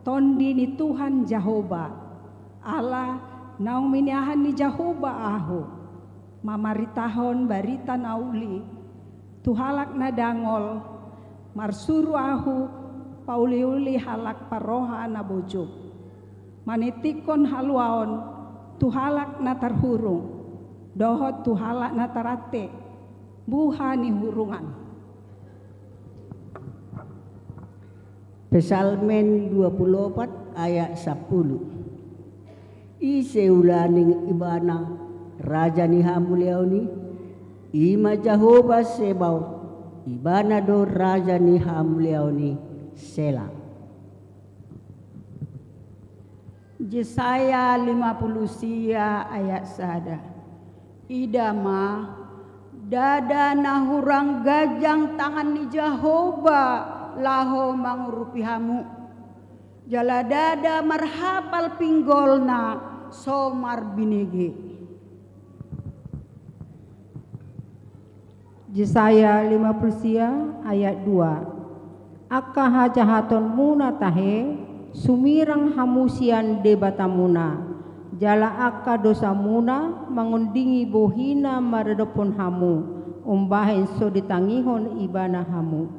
Tondi ni Tuhan Jahowa, ala naung miniahan ni Jahowa ahu, mamaritahon barita na uli tu halak na dangol, marsuru ahu pauliuli halak parroha na bojok, manitikkon haluaon tu halak na tarhurung, dohot tu halak na tarate buha ni hurungan. Psalmen dua pulu opat ayat sampulu. Ise ulaning Ibana raja ni hamuliaon i? I ma Jahowa Sebaot, Ibana do raja ni hamuliaon i. Sela. Jesaya lima pulu sia ayat sada. Ida ma, ndada na hurang ganjang tangan ni Jahowa laho mangurupi hamu, jala ndada marhapal pinggolna so marbinege. Jesaya lima pulu sia ayat dua. Angka hajahatonmuna tahe, sumirang hamu sian Debatamuna, jala angka dosamuna mangondingi bohina maradophon hamu, umbahen so ditangihon Ibana hamu.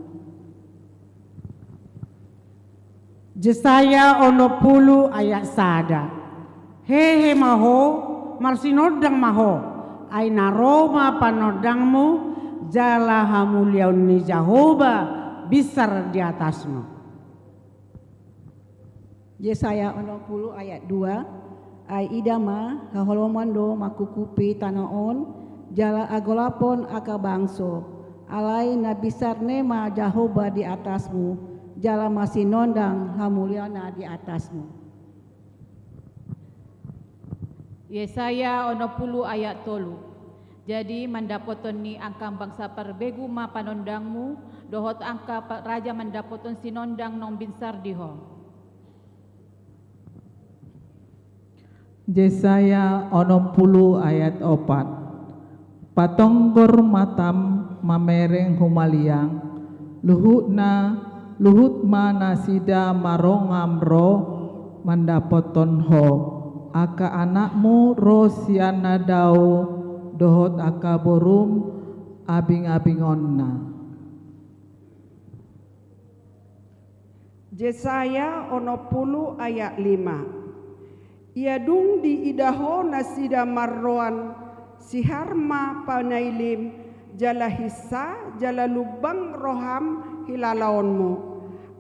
Jesaya onom pulu ayat sada. Hehe ma ho, marsinondang ma ho, ai na ro ma panondangmu, jala hamuliaon ni Jahowa binsar di atasmu. Jesaya onom pulu ayat dua. Ai ida ma, haholomon do mangkukupi tano on, jala agolapon angka bangso. Alai na binsar ne ma Jahowa di atasmu, jala marsinondang hamuliaonna di atasmu. Yesaya onom pulu ayat tolu. Jadi mandapothon ni angka bangsa parbegu ma panondangmu, dohot angka pa-, raja mandapothon sinondang naung binsar di ho. Jesaya onom pulu ayat opat. Patonggor matam mamereng humaliang, luhutna, luhut ma nasida marongam ro mandapothon ho, angka anakmu ro sian na dao dohot angka borum abingabingonna. Jesaya onom pulu ayat lima. Ia dung diida ho nasida marroan, sihar ma panailim, jala hinsa, jala lumbang roham hilalaonmu.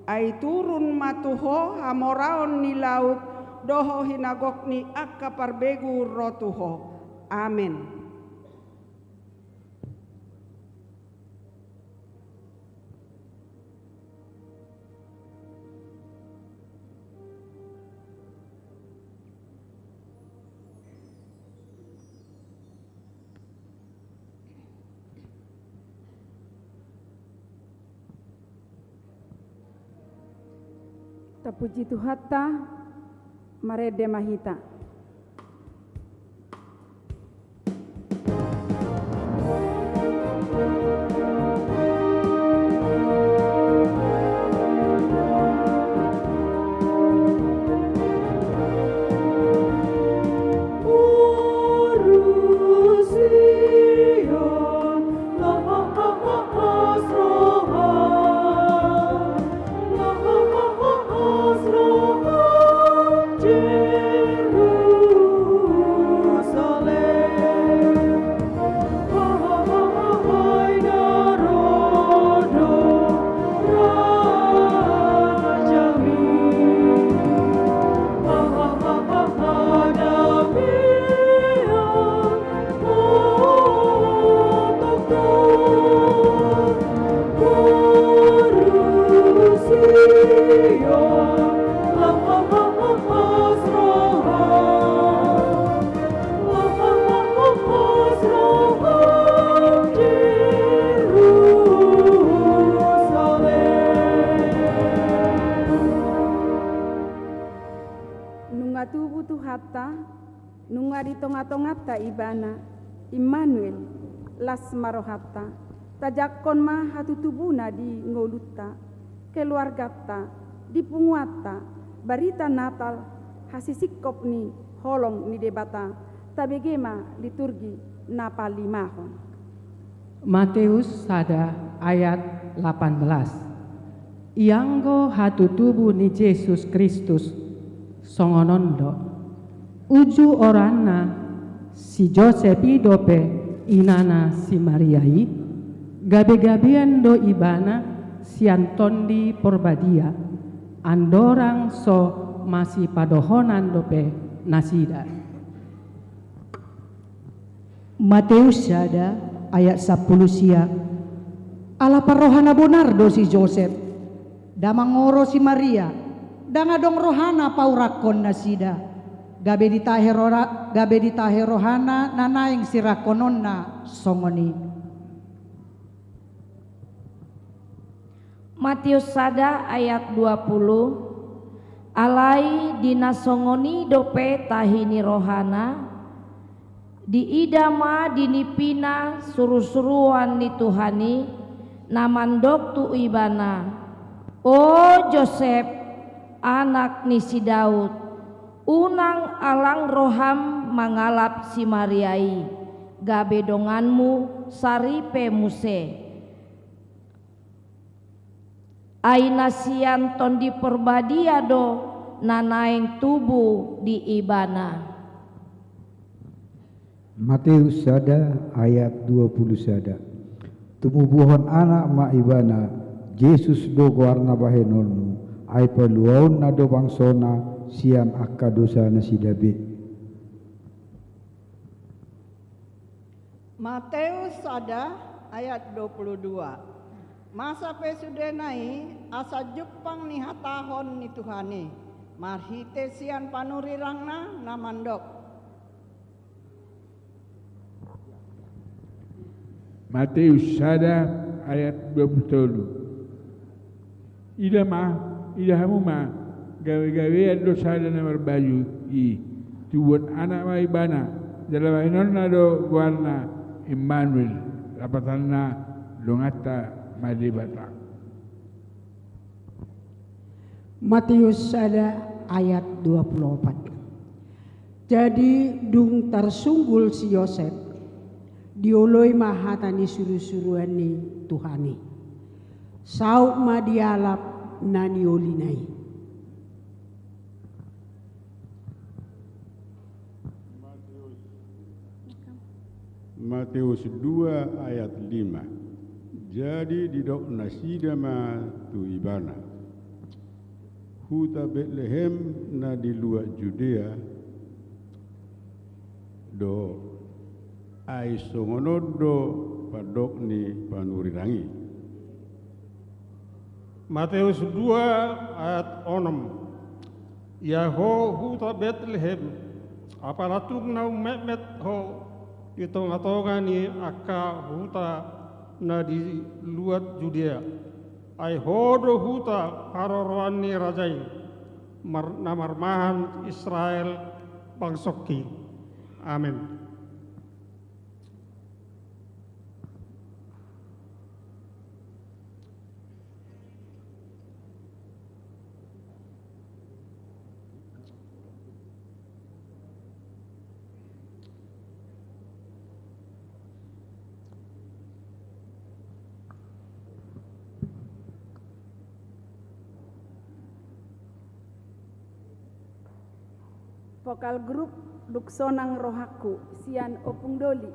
Ai turun ma tu ho hamoraon ni laut, dohot hinagok ni angka parbegu ro tu ho. Amen. Tapuji Tuhanta. Marende ma hita. Nunga tubu Tuhanta, nunga di tonga-tonganta Ibana, Immanuel, las ma rohanta, tajangkon ma hatutubuna di ngolunta, keluarganta, di punguanta, barita Natal, hasisingkop ni holong ni Debata, tabege ma liturgi na palimahon. Mateus sada ayat lapan belas. Ianggo hatutubu ni Jesus Kristus songon on do. Uju oranna si Josep i dope inana si Maria i, gabe-gabean do ibana sian Tondi Porbadia, andorang so masipadohonan dope nasida. Mateus sada ayat sampulu sia. Ala parroha na bonar do si Josep, da mangoro si Maria, ndang adong rohana paurakkon nasida, gabe ditahe rora-, gabe ditahe rohana na naeng sirangkononna songon i. Mateus sada ayat dua pulu. Alai di na songon i dope tahi ni rohana, diida ma di nipina suru-suruan ni Tuhan i, na mandok tu ibana: O Josep, anak ni si Daud, unang alang roham mangalap si Maria i, gabe donganmu saripe muse. Ai na sian Tondi Porbadia do na naeng tubu di ibana. Mateus sada ayat dua pulu sada. Tumubuhon anak ma ibana, Jesus do goarna bahenonmu, ai paluaonna do bangsona sian angka dosanasida be. Mateus sada ayat dua pulu dua. Masa pe sudena i asa jumpang ni hatahon ni Tuhan i, marhite sian panurirangna na mandok. Mateus sada ayat dua pulu tolu. Ida ma, ida hamu ma, gabe-gabean do sada na marbaju i, tubuhon anak ma ibana, jala bahenonna do goarna Immanuel, lapatanna donganta ma Debata. Mateus sada ayat dua pulu opat. Jadi dung tarsunggul si Josep, dioloi ma hata ni suru-suruan ni Tuhan i. Saut ma dialap na niolina i. Mateus dua ayat lima. Jadi didok nasida ma tu ibana: Huta Betlehem na di luat Judea do, ai songon on do pandok ni panurirang i. Mateus dua ayat onom. Ia ho huta Betlehem, apala tung na ummetmet ho di tonga-tonga ni angka huta na di luat Judea, ai ho do huta haroroan ni raja i. Mar-, na marmahan Israel bangsongki. Amen. Vokal grup Dung Sonang Rohangku sian Ompung Doli.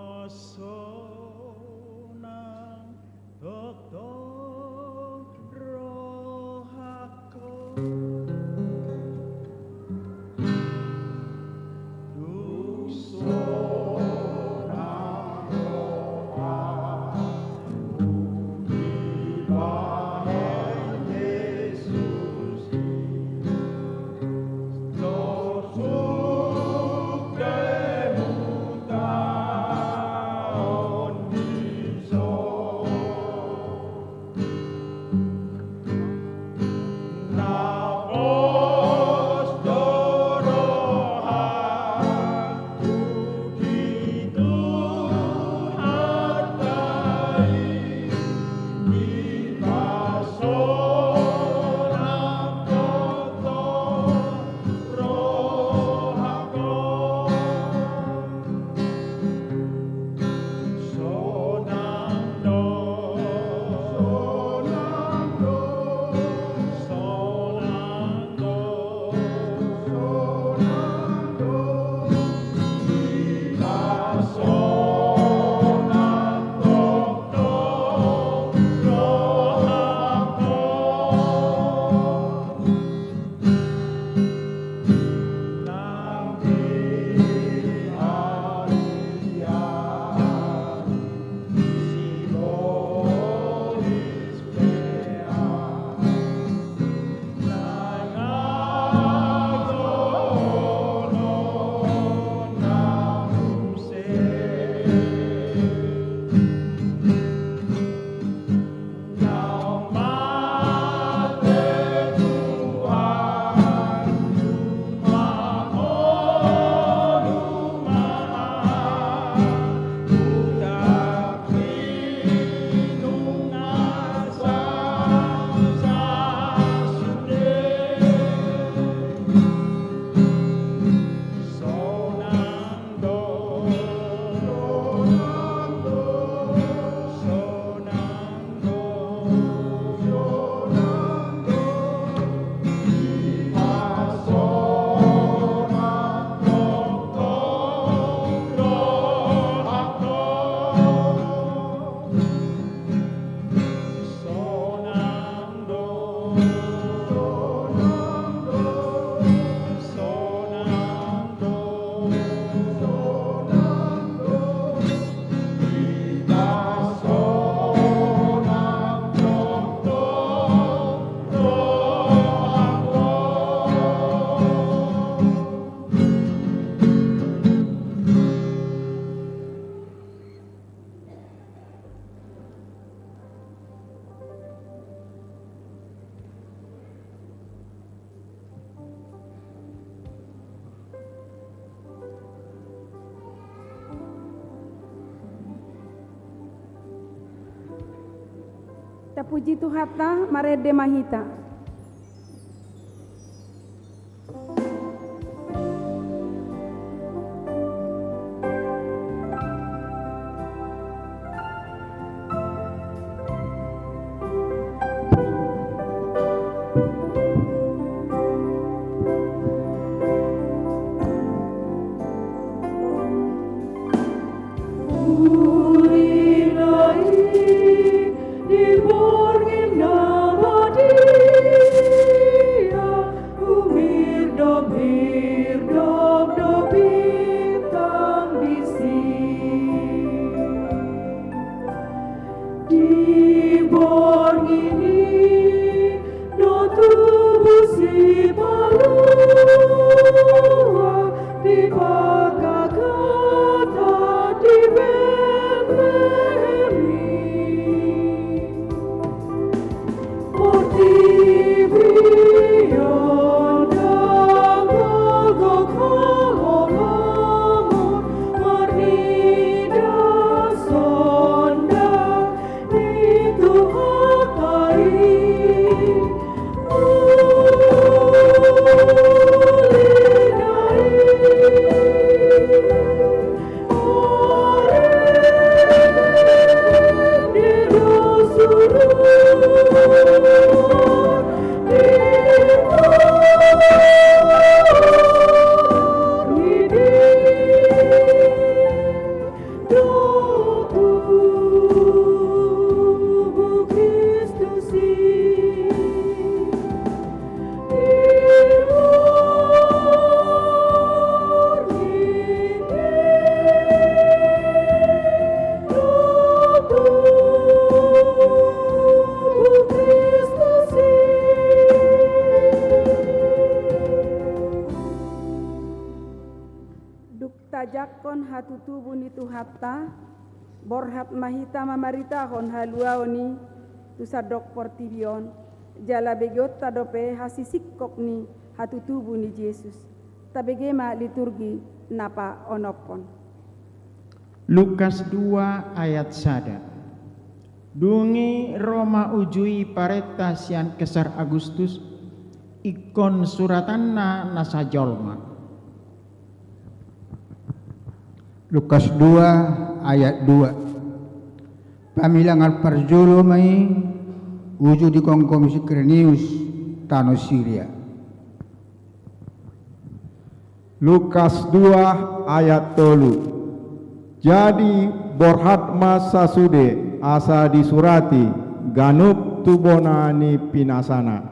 Dipasonang tongtong rohangku. Dung sonang rohangku dibahen Jesus i, torus kemutan di son. Tapuji Tuhanta, marende ma hita. Kon hatutubu ni Tuhanta, borhat ma hita mamaritahon haluaon i tu sandok portibi on, jala begeonta dope hasisingkop ni hatutubu ni Jesus. Tabege ma liturgi na paonomhon. Lukas dua ayat sada. Dung i ro ma uju i parenta sian Kesar Agustus, ingkon suratanna na sajolma. Lukas dua ayat dua. Pamilangan parjolo ma i uju digomgomi si Kirenius tano Siria. Lukas dua ayat tolu. Jadi borhat ma sasude asa disurati ganup tu bona ni pinasana.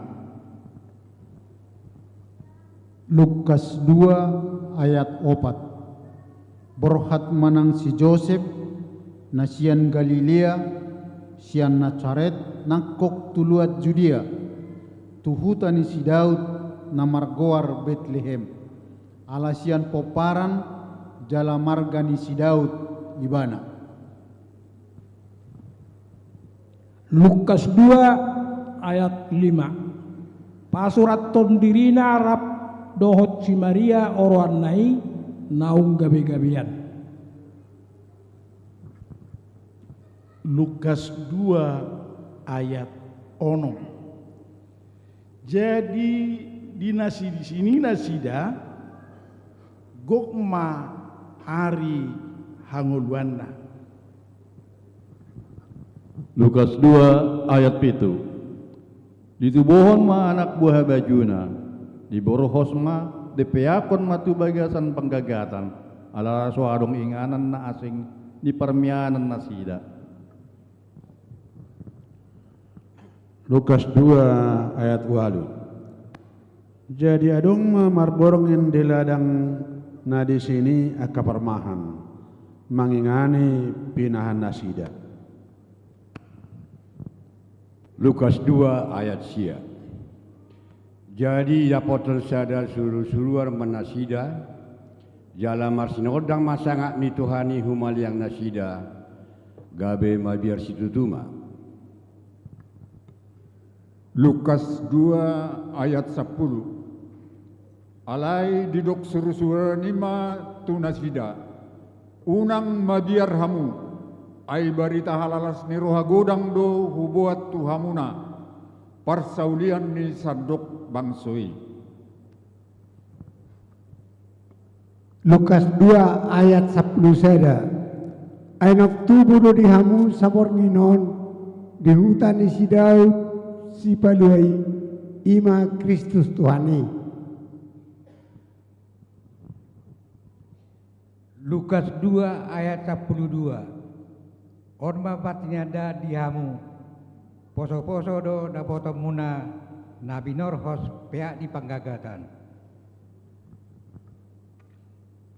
Lukas dua ayat opat. Borhat ma nang si Josep, na sian Galilea, sian Nasaret nangkok tu luat Judea, tu huta ni si Daud, na margoar Betlehem, ala sian pomparan jala marga ni si Daud ibana. Lukas dua ayat lima. Pasurathon dirina rap dohot si Maria oroanna i naung gabe-gabean. Lukas dua ayat onom. Jadi di na sidisi ni nasida gok ma ari hangoluanna. Lukas dua ayat pitu. Ditubuhon ma anak buha bajuna, diborhos ma, dipeakon ma tu bagasan panggagatan, ala so adong inganan na asing di parmianan nasida. Lukas dua ayat ualu. Jadi adong ma marborngin di ladang na disi ni angka parmahan, mangingani pinahan nasida. Lukas dua ayat sia. Jadi dapothon sada suru-suruan ma nasida, jala marsinondang ma sangap ni Tuhan i humaliang nasida, gabe mabiar situtu ma. Lukas dua ayat sampulu. Alai didok suru-suruan i ma tu nasida, unang mabiar hamu, ai barita halalas ni roha godang do huboan tu hamuna, parsaulian ni sandok bangso i. Lukas dua ayat sampulu sada. Ai naung tubu do di hamu saborngin on di huta ni si Daud Sipalua i, i ma Kristus Tuhan i. Lukas dua ayat sampulu dua. On ma partingkian di hamu. Poso-poso do dapotonmuna na binorhos peak ni panggagatan.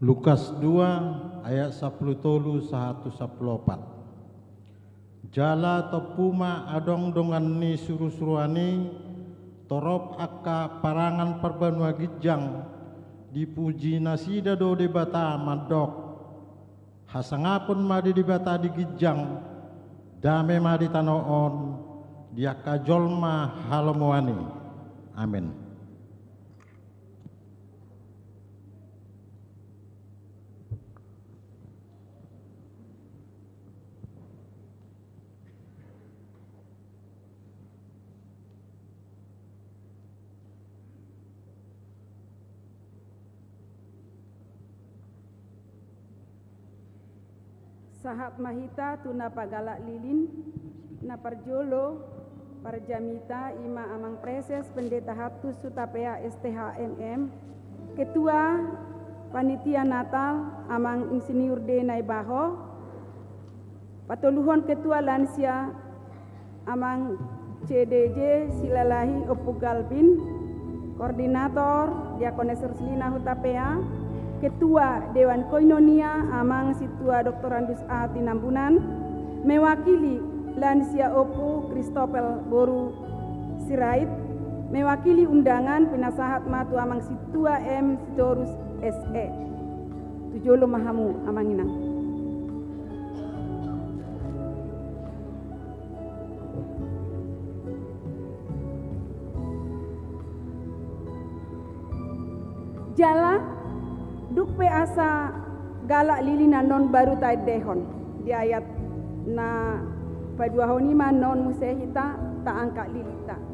Lukas dua ayat sampulu tolu sahat tu sampulu opat. Jala tompu ma adong dongan ni suru-suruan i, torop angka parangan parbanua ginjang, dipuji nasida do Debata mandok, hasangapon ma di Debata di ginjang, dame ma di tano on, di angka jolma halomoan i. Amen. Sahat ma hita tu na pagalak lilin, na parjolo, parjamita i ma Amang Praeses Pendeta Hatus Hutapea S T H M M, Ketua Panitia Natal Amang Insinyur D Naibaho, patoluhon Ketua Lansia Amang C D J Silalahi Ompu Galvin, Koordinator Diakones Ruslina Hutapea, Ketua Dewan Koinonia Amang Sintua Doktorandus A Tinambunan, mewakili lansia Ompu Christopher boru Sirait, mewakili undangan pinasahat ma tu Amang Sintua M Sitorus S E. Tu jolo ma hamu, amang inang. Jala, dung pe asa galak lili na non baru taendehon, di ayat na paduahon i ma non muse hita taangkat lilinta.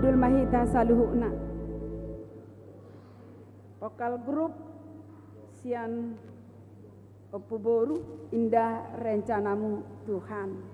Hundul ma hita saluhutna. Vokal grup sian Ompu Boru, Indah Rencanamu Tuhan.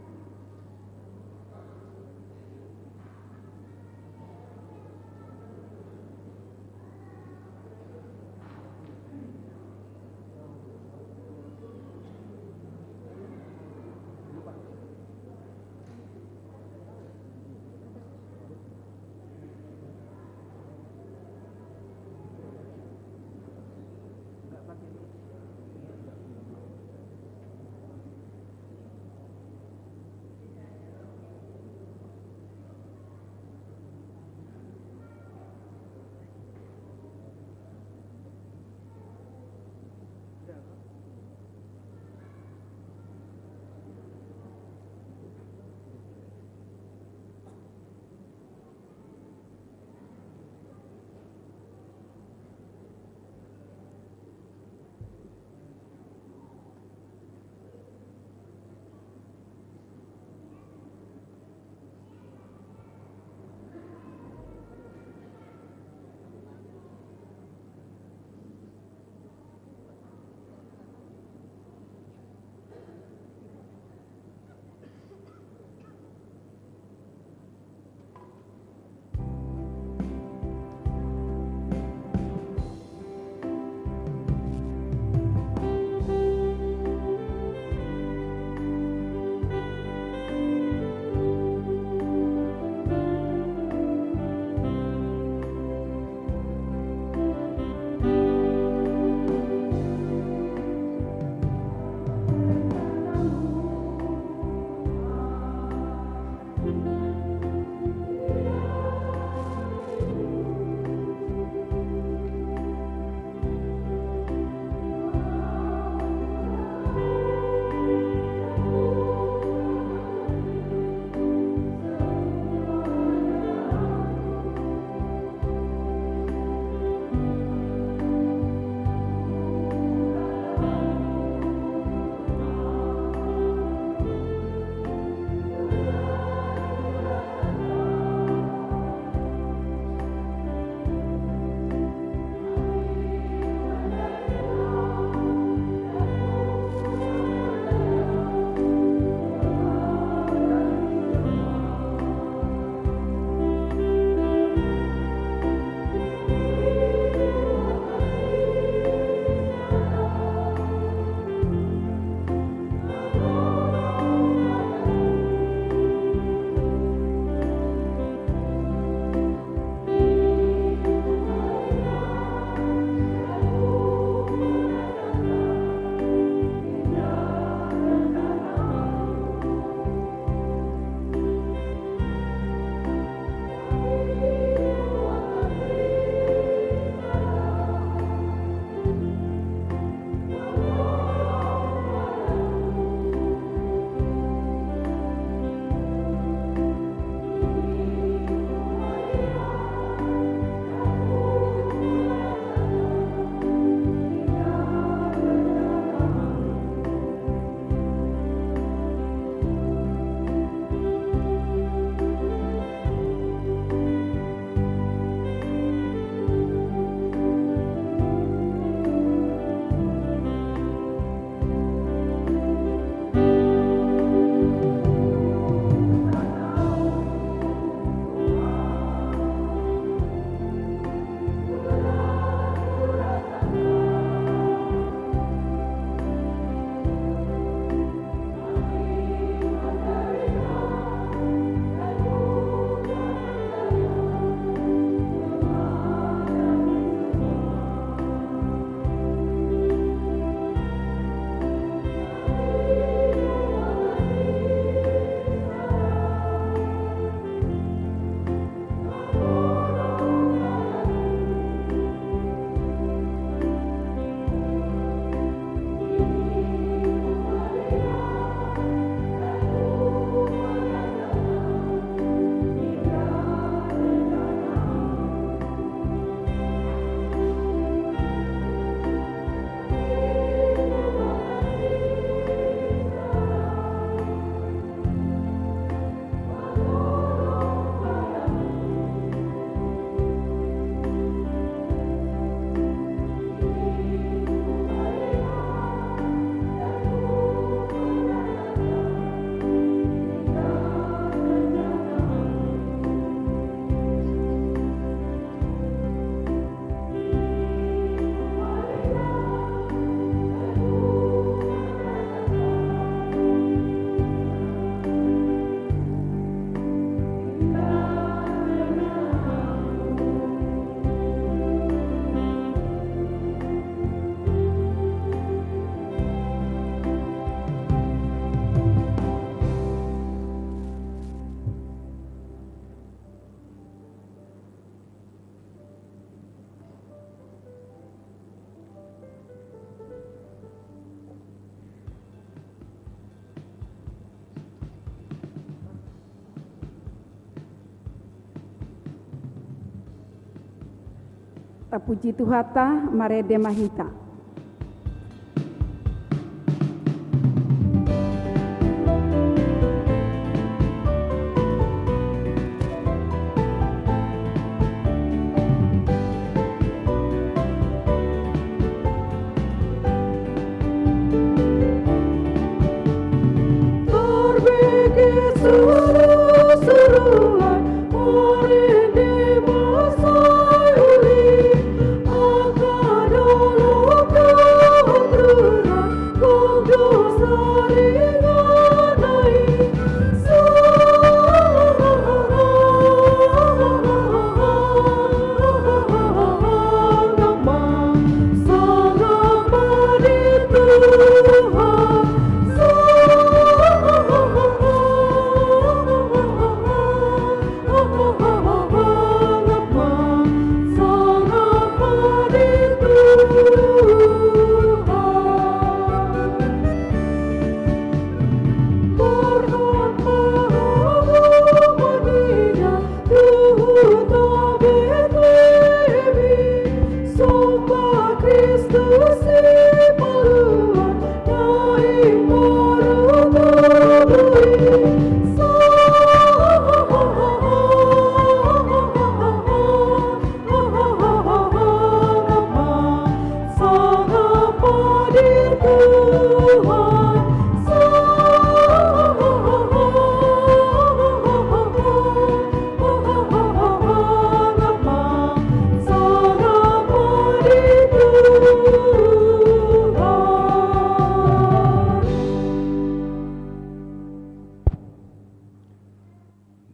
Tapuji Tuhanta, marende ma hita.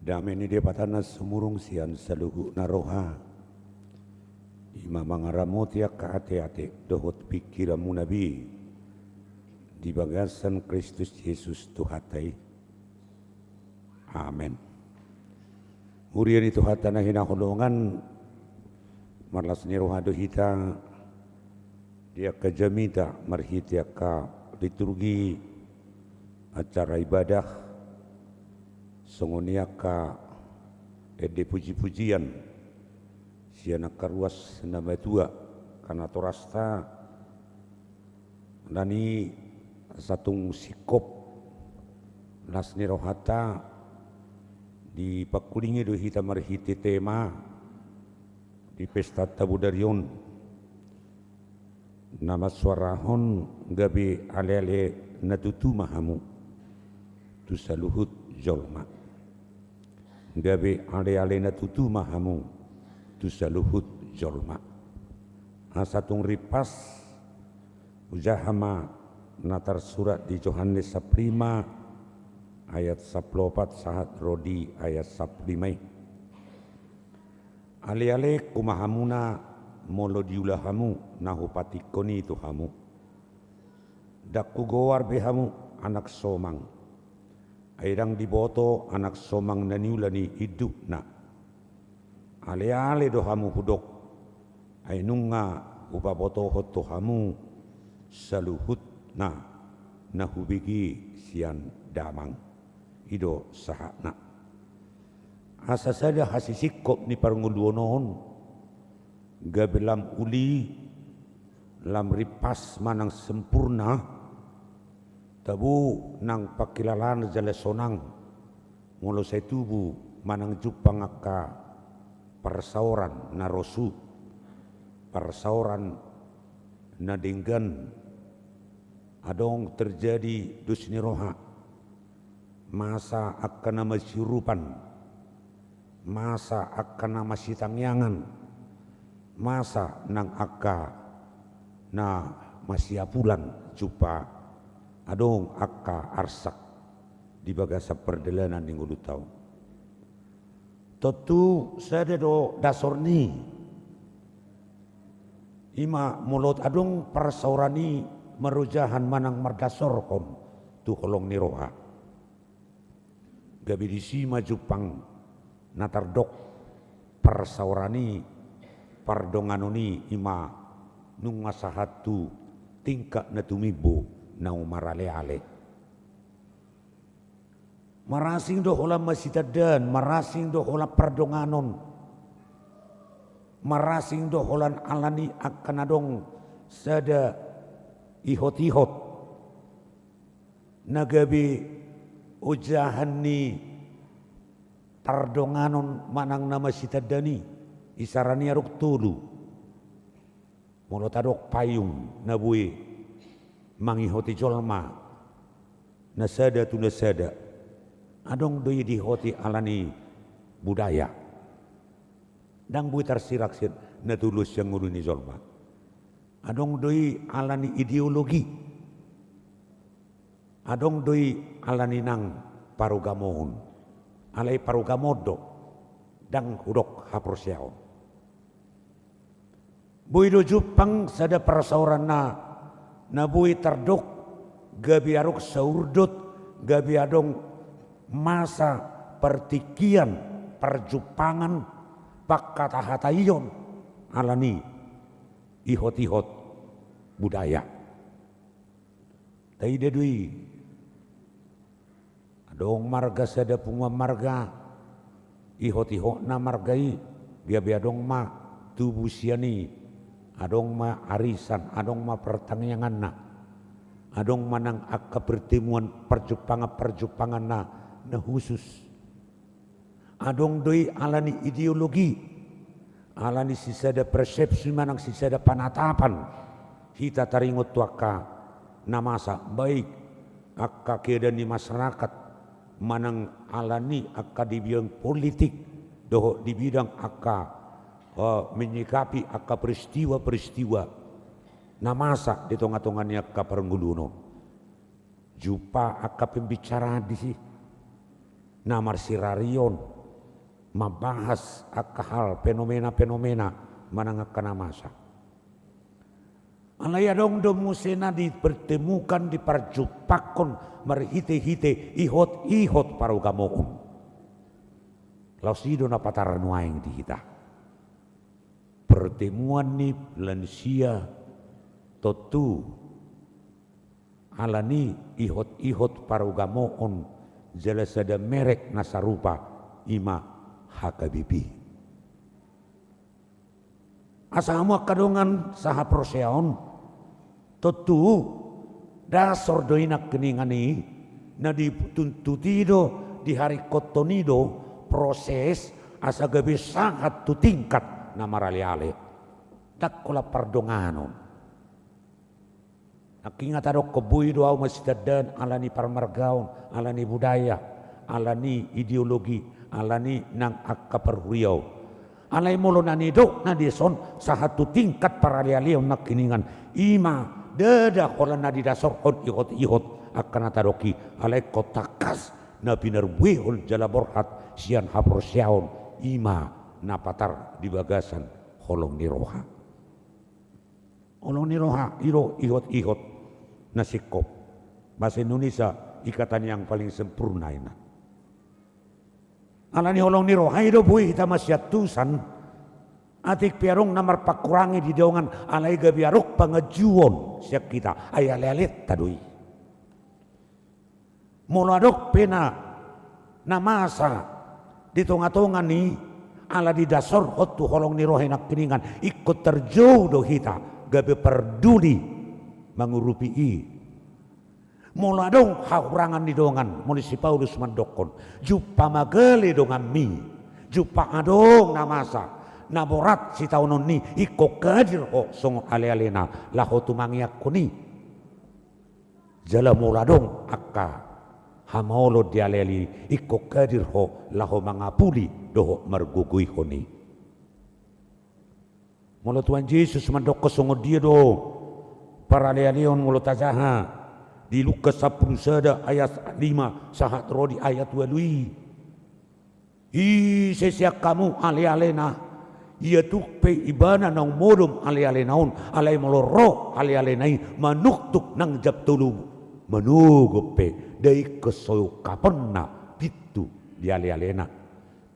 Dame ni Debata na sumurung sian saluhutna roha, i ma mangaramoti angka ateate dohot pingkiranmuna be di bagasan Kristus Jesus Tuhanta i. Amen. Huria ni Tuhanta na hinaholongan, marlas ni roha do hita di angka jamita marhite angka liturgi acara ibadah, songon i angka ende pujipujian sian angka ruas na matua, angka natorasta, alani satung singkop las ni rohanta dipangkulingi do hita marhite tema di pesta tabodari on. Na mansuarahon gabe aleale na tutu ma hamu tu saluhut jolma. Gabe aleale na tutu ma hamu tu saluhut jolma. Asa tung rimpas, hujaha ma na tarsurat di Johannes sampulu lima ayat sampulu opat sahat ro di ayat sampulu lima i. Alealengku ma hamuna molo diula hamu na hupatingkon i tu hamu. Ndang hugoar be hamu anak somang, ai ndang diboto anak somang na niula ni indukna. Aleale do hamu hudok, ai nunga hupabotohon tu hamu saluhutna na hubege sian Damang. I do sahatna. Asa sada hasisingkop ni parngoluon on, gabe lam uli, lam rimpas manang sempurna, tabo nang pangkilalaanna jala sonang, molo sai tubu manang jumpang angka parsaoran na rosu, parsaoran na denggan, adong terjadi dos ni roha, masa angka na masiurupan, masa angka na masitangiangan, masa nang angka na masiapulan jumpa adong angka arsak di bagasan pardalanan ni ngolunta on. Tontu sada do dasor ni i. I ma molo adong parsaoran i marojahan manang mardasorhon tu holong ni roha, gabe disi ma jumpang na tardok parsaoran i, pardonganon i, i ma nunga sahat tu tingkat na tumimbo naung maraleale. Marasing do holan masitandaan, marasing do holan pardonganon. Marasing do holan alani angka na adong sada ihot-ihot na gabe ojahan ni pardonganon manang na masitandaan i. Isarana i adong tolu. Molo tadok payung na boi mangihoti jolma na sada tu na sada, adong do i diihoti alani budaya. Ndang boi tarsirak sian na tolu on sian ngolu ni jolma. Adong do i alani ideologi. Adong do i alani nang parugamoon. Alai parugamoon do, ndang hudok haporseaon. Boi do jumpang sada parsaoran na, na boi tardok gabe adong saurdot, gabe adong masa partingkian, parjumpangan, pangkatahataion alani ihot-ihot budaya. Taida do i. Adong marga sada punguan marga, ihot-ihotna marga i, gabe adong ma tubu sian i, adong ma arisan, adong ma partangianganna, adong ma nang angka pertemuan parjumpangan-parjumpanganna na khusus. Adong do i alani ideologi, alani sisada persepsi manang sisada panatapan hita taringot tu angka na masa, baik angka keadaan ni masyarakat manang alani angka di bidang politik dohot di bidang angka, eh, menyikapi angka peristiwa-peristiwa na masa di tonga-tonga ni angka parngoluon on. Jumpa angka pembicaraan disi na marsirarion, mambahas angka hal fenomena-fenomena manang angka na masa. Alai adong do muse na dipertemukan, diparjumpangkon marhite-hite ihot-ihot parugamoon. Laos i do na patar nuaeng di hita. Pertemuan ni lansia tontu alani ihot-ihot parugamoon jala sada merek na sarupa, i ma H K B P. Asa hamu angka dongan sahaporseaon, tontu dasor do i nangkiningan i, na dituntuti do, diharingkothon i do proses asa gabe sahat tu tingkat na maraleale. Ndang holan pardonganon. Nangkiningan tadok boi do ahu masitandaan alani parmargaon, alani budaya, alani ideologi, alani nang angka parhuriaon. Alai molo na nidok na dison sahat tu tingkat paralealeon nangkiningan, i ma ndada holan na didasorhon ihot-ihot angka na tadok i, alai ingkon tangkas na pinarbuehon jala borhat sian haporseaon, i ma na patar di bagasan holong ni roha. Holong ni roha i do ihot-ihot na singkop. Bahasa Indonesia, ikatan yang paling sempurna, i na. Alani holong ni roha i do boi hita masiantusan. Atik pe adong na marpangkurangi di dongan, alai gabe adong panganjuon sian hita, ai alealenta do i. Molo adong pe na, na masa di tonga-tonga ni ala didasorhon tu holong ni roha i nangkiningan, ingkon tarjou do hita gabe parduli mangurupi i. Molo adong hahurangan ni dongan, molo si Paulus mandokhon, jumpa ma gale donganmi, jumpa adong na masa, na borat sitaonon i, ingkon hadir ho songon alealena laho tumangiangkon i. Jala molo adong angka hamaolon di aleale i, ingkon hadir ho laho mangapuli dohot margogoihon i. Molo Tuhan Jesus mandokhon songon dia do paralealeon, molo tajaha di Lukas sampulu sada ayat lima sahat ro di ayat ualu i. Ise sian hamu alealena, ia tuk pe ibana naung modom alealena on, alai molo ro alealena i manuktuk nang jam tolu manogot pe, nda ingkon so ungkaponna pintu di alealena.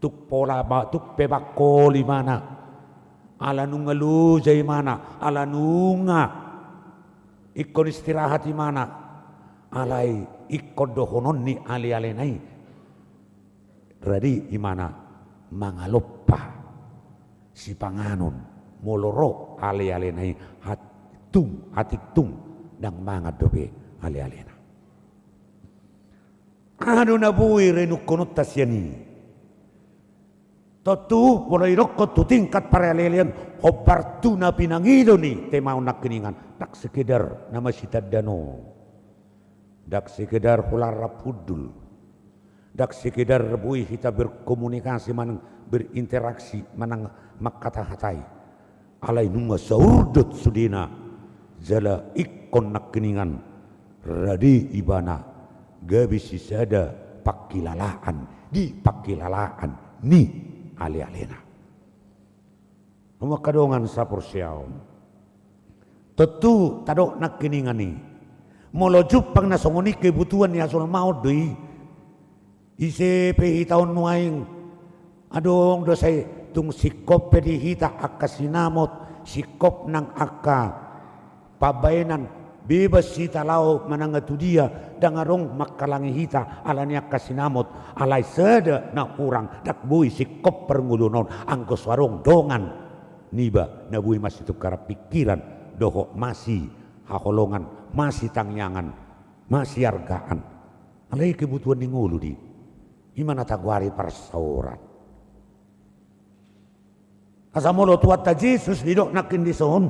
Tuk pola ba, tuk pe bangkol ibana, ala nunga loja ibana, ala nunga ingkon istirahat ibana, alai ingkon dohonon ni alealena i, radi ibana mangalompa. sipanganon, molo ro ale-alena i, hat-, tung, atik tung, ndang mangan dope ale-alena. Aha do na boi renungkononta sian i? Tontu, molo idokkon tu tingkat paralealeon, hombar tu na pinangido ni temaon nangkiningan, ndang sekedar na masitandaan on. Ndang sekedar holan rap hundul. Ndang sekedar boi hita berkomunikasi manang berinteraksi manang mangkatahatai. Alai nunga saurdot sudena, jala ingkon nangkiningan rade ibana gabe sisada pangkilalaan di pangkilalaan ni ale-alena. Hamu angka dongan saporseaon. Tontu tadok nangkiningan i. Molo jumpang na songon i kebutuhan ni hajolmaon do i. Ise pe hita on nuaeng. Adong do sai tung singkop pe di hita angka sinamot, singkop nang angka pambahenan, bebas hita laho mananga tu dia, ndang adong manghalangi hita, alani angka sinamot, alai sada na hurang, ndang boi singkop parngoluon on, anggo so adong dongan niba, na boi masitungkaran pingkiran, dohot masihaholongan, masitangiangan, masiargaan. Alai kebutuhan ni ngolu do i, i ma na tagoari parsaoran. Asa molo Tuhanta Jesus didok nangkin dison,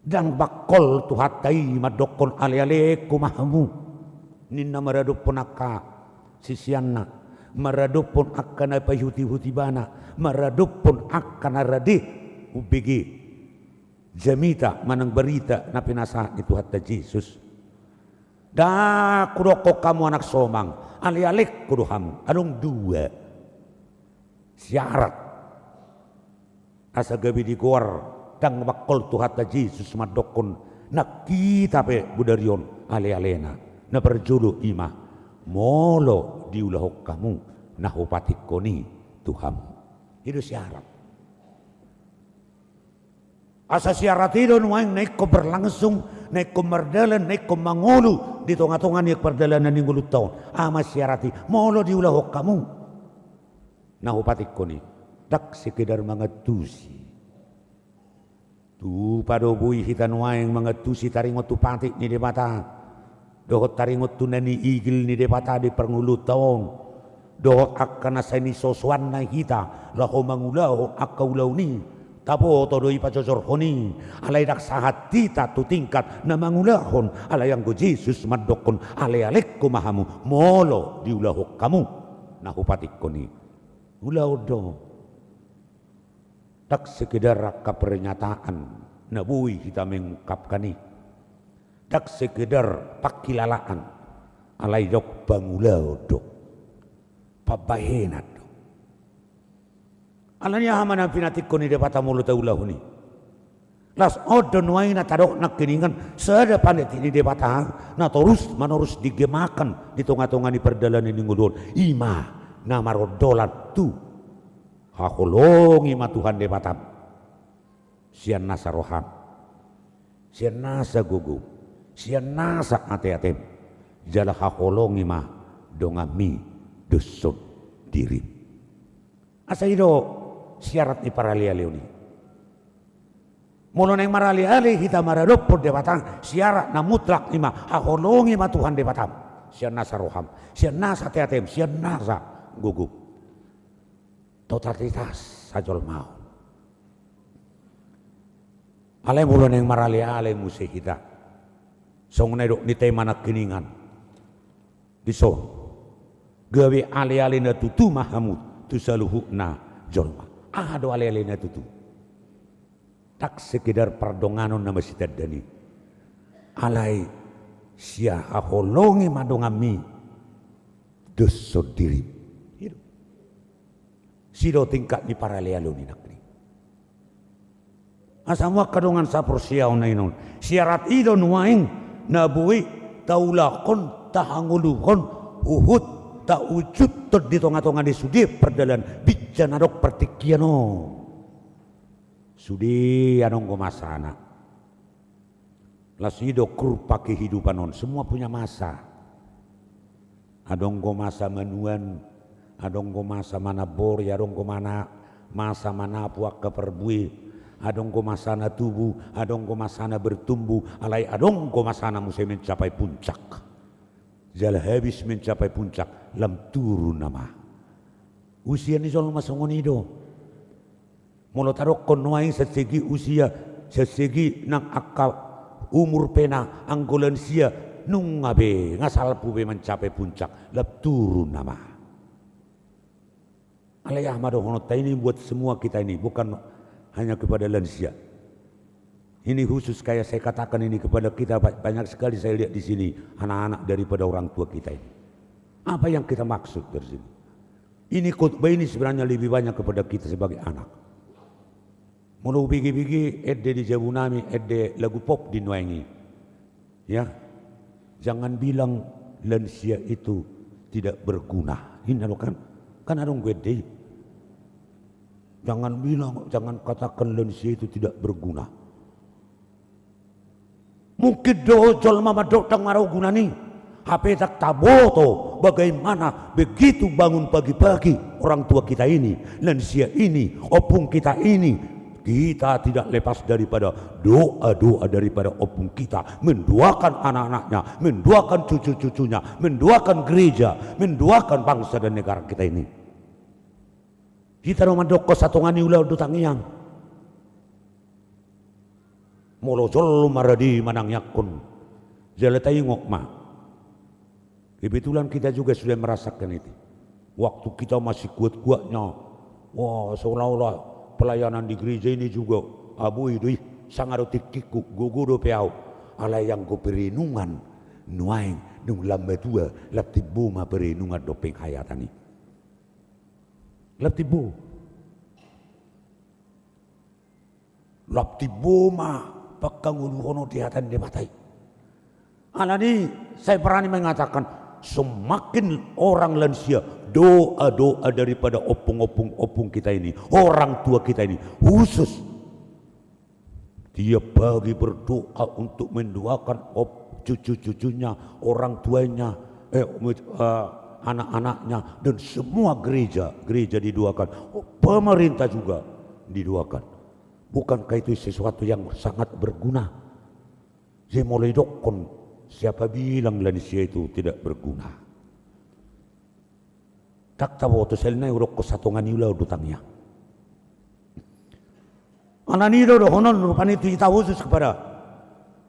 ndang bangkol Tuhanta i mandokkon ale-alengku ma hamu, ninna maradophon angka siseanna, maradophon angka na paihut-ihut ibana, maradophon angka na rade umbege jamita manang barita na pinasahat ni Tuhanta Jesus. Ndang hudokkon hamu anak somang, ale-alengku do hamu, adong dua syarat. Asa gabe digoar ndang bangkol Tuhanta Jesus mandokkon nang hita pe bodari on ale-alena. Na parjolo i ma, molo diulahon hamu na hupatikon i tu hamu. I do syarat. Asa syarat i do nuaeng na ingkon berlangsung, na ingkon mardalan, na ingkon mangolu di tonga-tonga ni pardalanan ni ngolunta on. Aha ma syarat i? Molo diulahon hamu na hupatikon i, ndang sekedar mangantusi. Tupa do boi hita nuaeng mangantusi taringot tu patik ni Debata, dohot taringot tu na niigil ni Debata di parngoluonta on, dohot angka na sai nisosoanna hita laho mangulahon angka ulaon i. Taboto do i pajojorhon i, alai ndang sahat hita tu tingkat na mangulahon, alai anggo Jesus mandokkon ale-alengku ma hamu, molo diulahon hamu na hupatikon i. Ulaon do. Ndang sekedar angka pernyataan na boi hita mengungkapkan i. Ndang sekedar pangkilalaan, alai didok pangulaon do. Pambahenan do. Alani aha ma na pinatikkon ni Debata molo taulahon i? Laos on do nuaeng na tadok nangkiningan, sada patik ni Debata na torus manorus digemakan di tonga-tonga ni pardalanan ni ngolu on. I ma na marondolan tu haholongi ma Tuhan Debatam sian nasa roham, sian nasa gogom, sian nasa ate-atem, jala haholongi ma donganmi doshon dirim. Asa i do syarat ni paralealeon i. Molo naeng maraleale hita maradophon Debata, syarat na mutlak i ma, haholongi ma Tuhan Debatam sian nasa roham, sian nasa ate-atem, sian nasa gogom. Totalitas hajolmaon. Alai molo naeng maraleale muse hita, songon na nidok ni tema nangkiningan dison, gabe aleale na tutu ma hamu tu saluhutna jolma. Aha do aleale na tutu? Ndang sekedar pardonganon na masitandaan i, alai sihaholongi ma donganmi doshon dirim. I do. Disi do tingkat ni paralealeon i nangkin. Asa hamu angka dongan saporseaon na inon, syarat i do nuaeng na boi taulahon, tahangoluhon, huhut taujuthon di tonga-tonga ni sude pardalanan, binsan adong partingkian on. Sude adong do masana. Laos i do kurva kehidupan on, semua punya masa. Adong do masa manuan, adong do masa manambori, adong do mana-, Masa manapu angka parbue, adong do masana tubu, adong do masana bertumbu, alai adong do masana muse mencapai puncak. Jala habis mencapai puncak, lam turun nama. Usia ni jolma songon i do. Molo tadokkon nuaeng sian segi usia, sian segi nang angka umur pe na anggo lansia, nunga be, nga salpu be mancapai puncak, lam turun nama. Alai aha ma dohononta ini buat semua kita ini, bukan hanya kepada lansia. Ini khusus kayak saya katakan ini kepada kita, ba-, banyak sekali saya lihat di sini anak-anak daripada orang tua kita ini. Apa yang kita maksud dari sini? Ini khotbah ini sebenarnya lebih banyak kepada kita sebagai anak. Molo hubege-bege ende di jabu nami, ende lagu pop di nuaeng i. Ya, jangan bilang lansia itu tidak berguna. Inna do kan? Kan adong do ende i. Jangan bilang, jangan katakan lansia itu tidak berguna. Mungkin do jolma mandok ndang adong gunana i. Hape ndang taboto bagaimana begitu bangun pagi-pagi orang tua kita ini, lansia ini, ompung kita ini. Kita tidak lepas daripada doa-doa daripada ompung kita, mendoakan anak-anaknya, mendoakan cucu-cucunya, mendoakan gereja, mendoakan bangsa dan negara kita ini. Hita do mandokkon satonga ni ulaon do tangiang. Molo jolma rade manangiangkon, jala taingot ma. Kebetulan kita juga sudah merasakan itu. Waktu kita masih kuat-kuatnya, wah, seolah-olah pelayanan di gereja ini juga abui do i, sanga do tingkingku, gogo dope au. Alai anggo perenungan nuaeng, dung lam matua, lam timbo ma perenungan dohot penghayatan i. Lam timbo. Lam timbo ma pangkangoluhon on di hata ni Debata i. Alani i, saya berani mengatakan, semakin orang lansia, doa-doa daripada ompung-ompung, ompung kita ini, orang tua kita ini, khusus tiap pagi berdoa untuk mendoakan op-, cucu-cucunya, orang tuanya, eh, eh, anak-anaknya, dan semua gereja, gereja didoakan, pemerintah juga didoakan. Bukankah itu sesuatu yang sangat berguna? Jadi molo didokkon, siapa bilang lansia itu tidak berguna? Ndang taboto, sahali nai hudokkon satonga ni ulaon do tangiang. Alani i do dohonon rupani tu hita khusus kepada,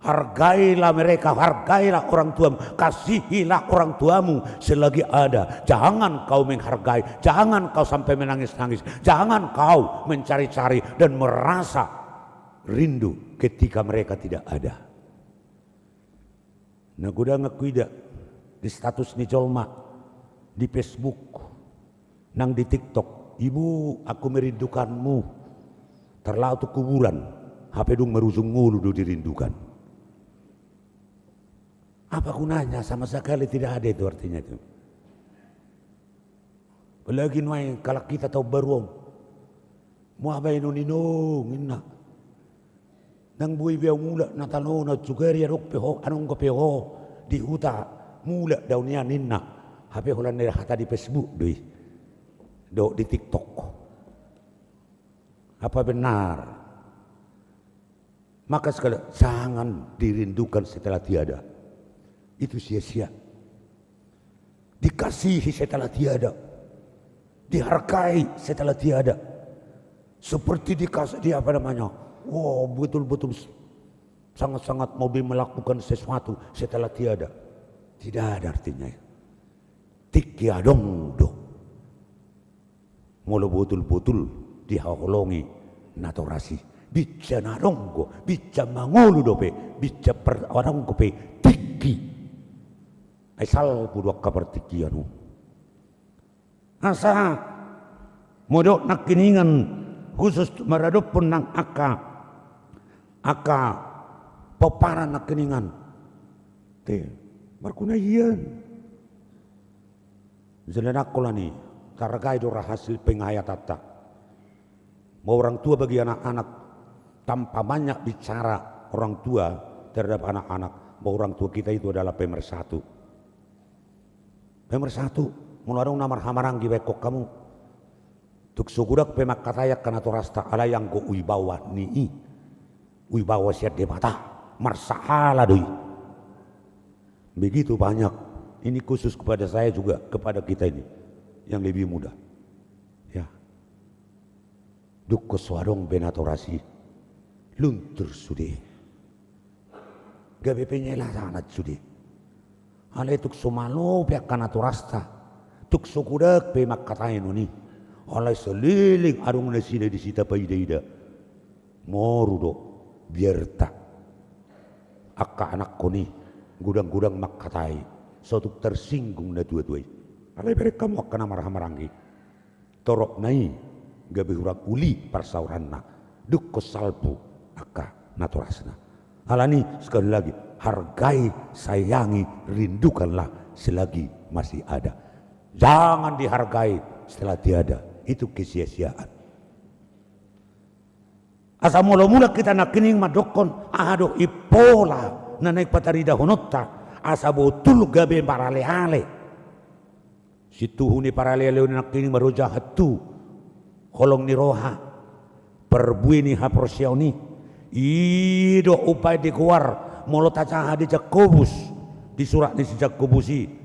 hargailah mereka, hargailah orang tuamu, kasihilah orang tuamu selagi ada. Jangan kau menghargai, jangan kau sampai menangis-nangis, jangan kau mencari-cari dan merasa rindu ketika mereka tidak ada. Na godang huida di status ni jolma di Facebook nang di TikTok, "Ibu, aku merindukanmu." Tarlaho tu kuburan, hape dung marujung ngolu do dirindukan. Apa gunanya? Sama sekali tidak ada itu artinya itu. Apalagi nuaeng halak hita taon baru on. Muabai non inong inna. Ndang boi be au mulak na tano na sugari adong pe ho, adong pe ho di huta, mulak do au nian inna. Hape holan na hata di Facebook do i. Dohot di TikTok. Apa benar? Maka sekali, jangan dirindukan setelah tiada. Itu sia-sia. Dikasihi setelah tiada. Dihargai setelah tiada. Seperti dikas-, di apa namanya? Wah, betul-betul s-, sangat-sangat mau dia melakukan sesuatu setelah tiada. Tidak ada artinya. Tingki adong do. Molo botul-botul dihaholongi natorasi. Binca na adong do, binca mangolu dope, binca per-, adong dope tingki. Ai salpu do angka partingkian on. Asa modok nangkiningan khusus maradophon nang angka, angka pomparan nangkiningan. Te, marguna hian. Jala nangkin i, tarhargai do ra hasil penghayatanta. Bahwa orang tua bagi anak-anak, tanpa banyak bicara orang tua terhadap anak-anak, bahwa orang tua kita itu adalah pemersatu. Pemersatu, molo adong na marhahamaranggi baen hamu. Tung so godang pe mangkatai angka natorasta, alai anggo wibawa ni i, wibawa sian Debata, marsahala do i. Begitu banyak. Ini khusus kepada saya juga, kepada kita ini yang lebih muda. Ya. Dung so adong be natoras i, luntur sude. Gabe penyesalan sude. Alai tung so malo pe angka natorasta, tung so godang pe mangkatai on i, alai saleleng adong nasida di sitapa ida-ida, moru do biarta. Angka anakkon i godang-godang mangkatai, so tung tarsinggung natua-tua i. Alai bereng hamu angka na marhaha maranggi, toropna i gabe hurang uli parsaoranna, dung salpu angka natorasna. Alani, sekali lagi, hargai, sayangi, rindukanlah selagi masih ada. Jangan dihargai setelah tiada. Itu kesia-siaan. Asa molo mulak hita nangkining mandokkon, aha do i pola na naeng pataridahononta asa botul gabe marale-ale. Situhu ni parale-ale on nangkining ma do jahat tu holong ni roha, parbue ni haporseaon i. I do umbaen digoar, molo tajaha di Jakobus, di surat ni si Jakobus i.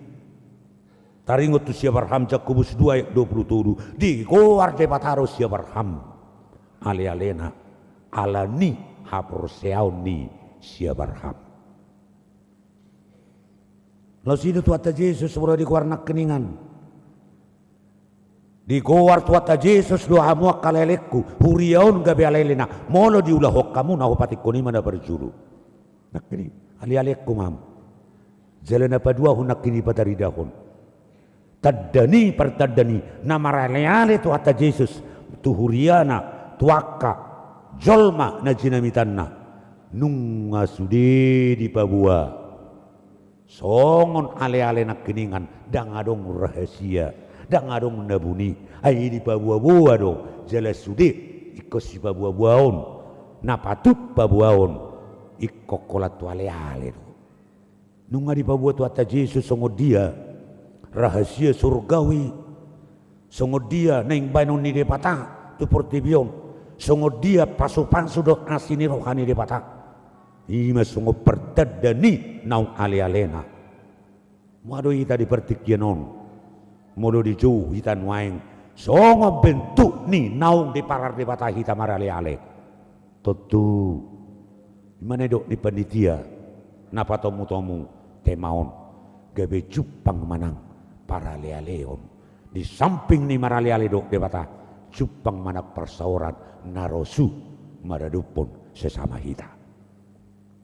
Taringot tu si Abraham, Jakobus dua ayat dua puluh tolu. Digoar Debata do si Abraham ale-alena, alani haporseaon ni si Abraham. Laos i do Tuhanta Jesus molo digoar nangkiningan. Digoar Tuhanta Jesus do hamu angka ale-alengku, huria on gabe ale-alena, molo diulahon hamu na hupatikon i ma na parjolo. Nangkining, ale-alengku ma hamu. Jala na paduahon nangkining pataridahon. Tanda ni, partanda ni na marale-ale Tuhanta Jesus tu huriana, tu angka jolma na jinamitanna, nunga sude dipaboa songon ale-ale nangkiningan, ndang adong rahasia, ndang adong na buni, ai dipaboa-boa do, jala sude ingkon sipaboa-boaon, na patut paboaon, ingkon holan tu ale-ale do. Nunga dipaboa Tuhanta Jesus songon dia rahasia surgawi, songon dia naeng baenon ni Debata tu portibi on, songon dia pasu-pasu dohot asi ni roha ni Debata. I ma songon partanda ni naung ale-alena. Molo do hita di partingkian on, molo dijou hita nuaeng songon bentuk ni naung diparar Debata hita marale-ale. Tontu, i ma na nidok ni panitia na patomu-tomu tema on, gabe jumpang ma nang parale-aleon. Di samping ni marale-ale dohot Debata, jumpang ma nang parsaoran na rosu maradophon sesama hita.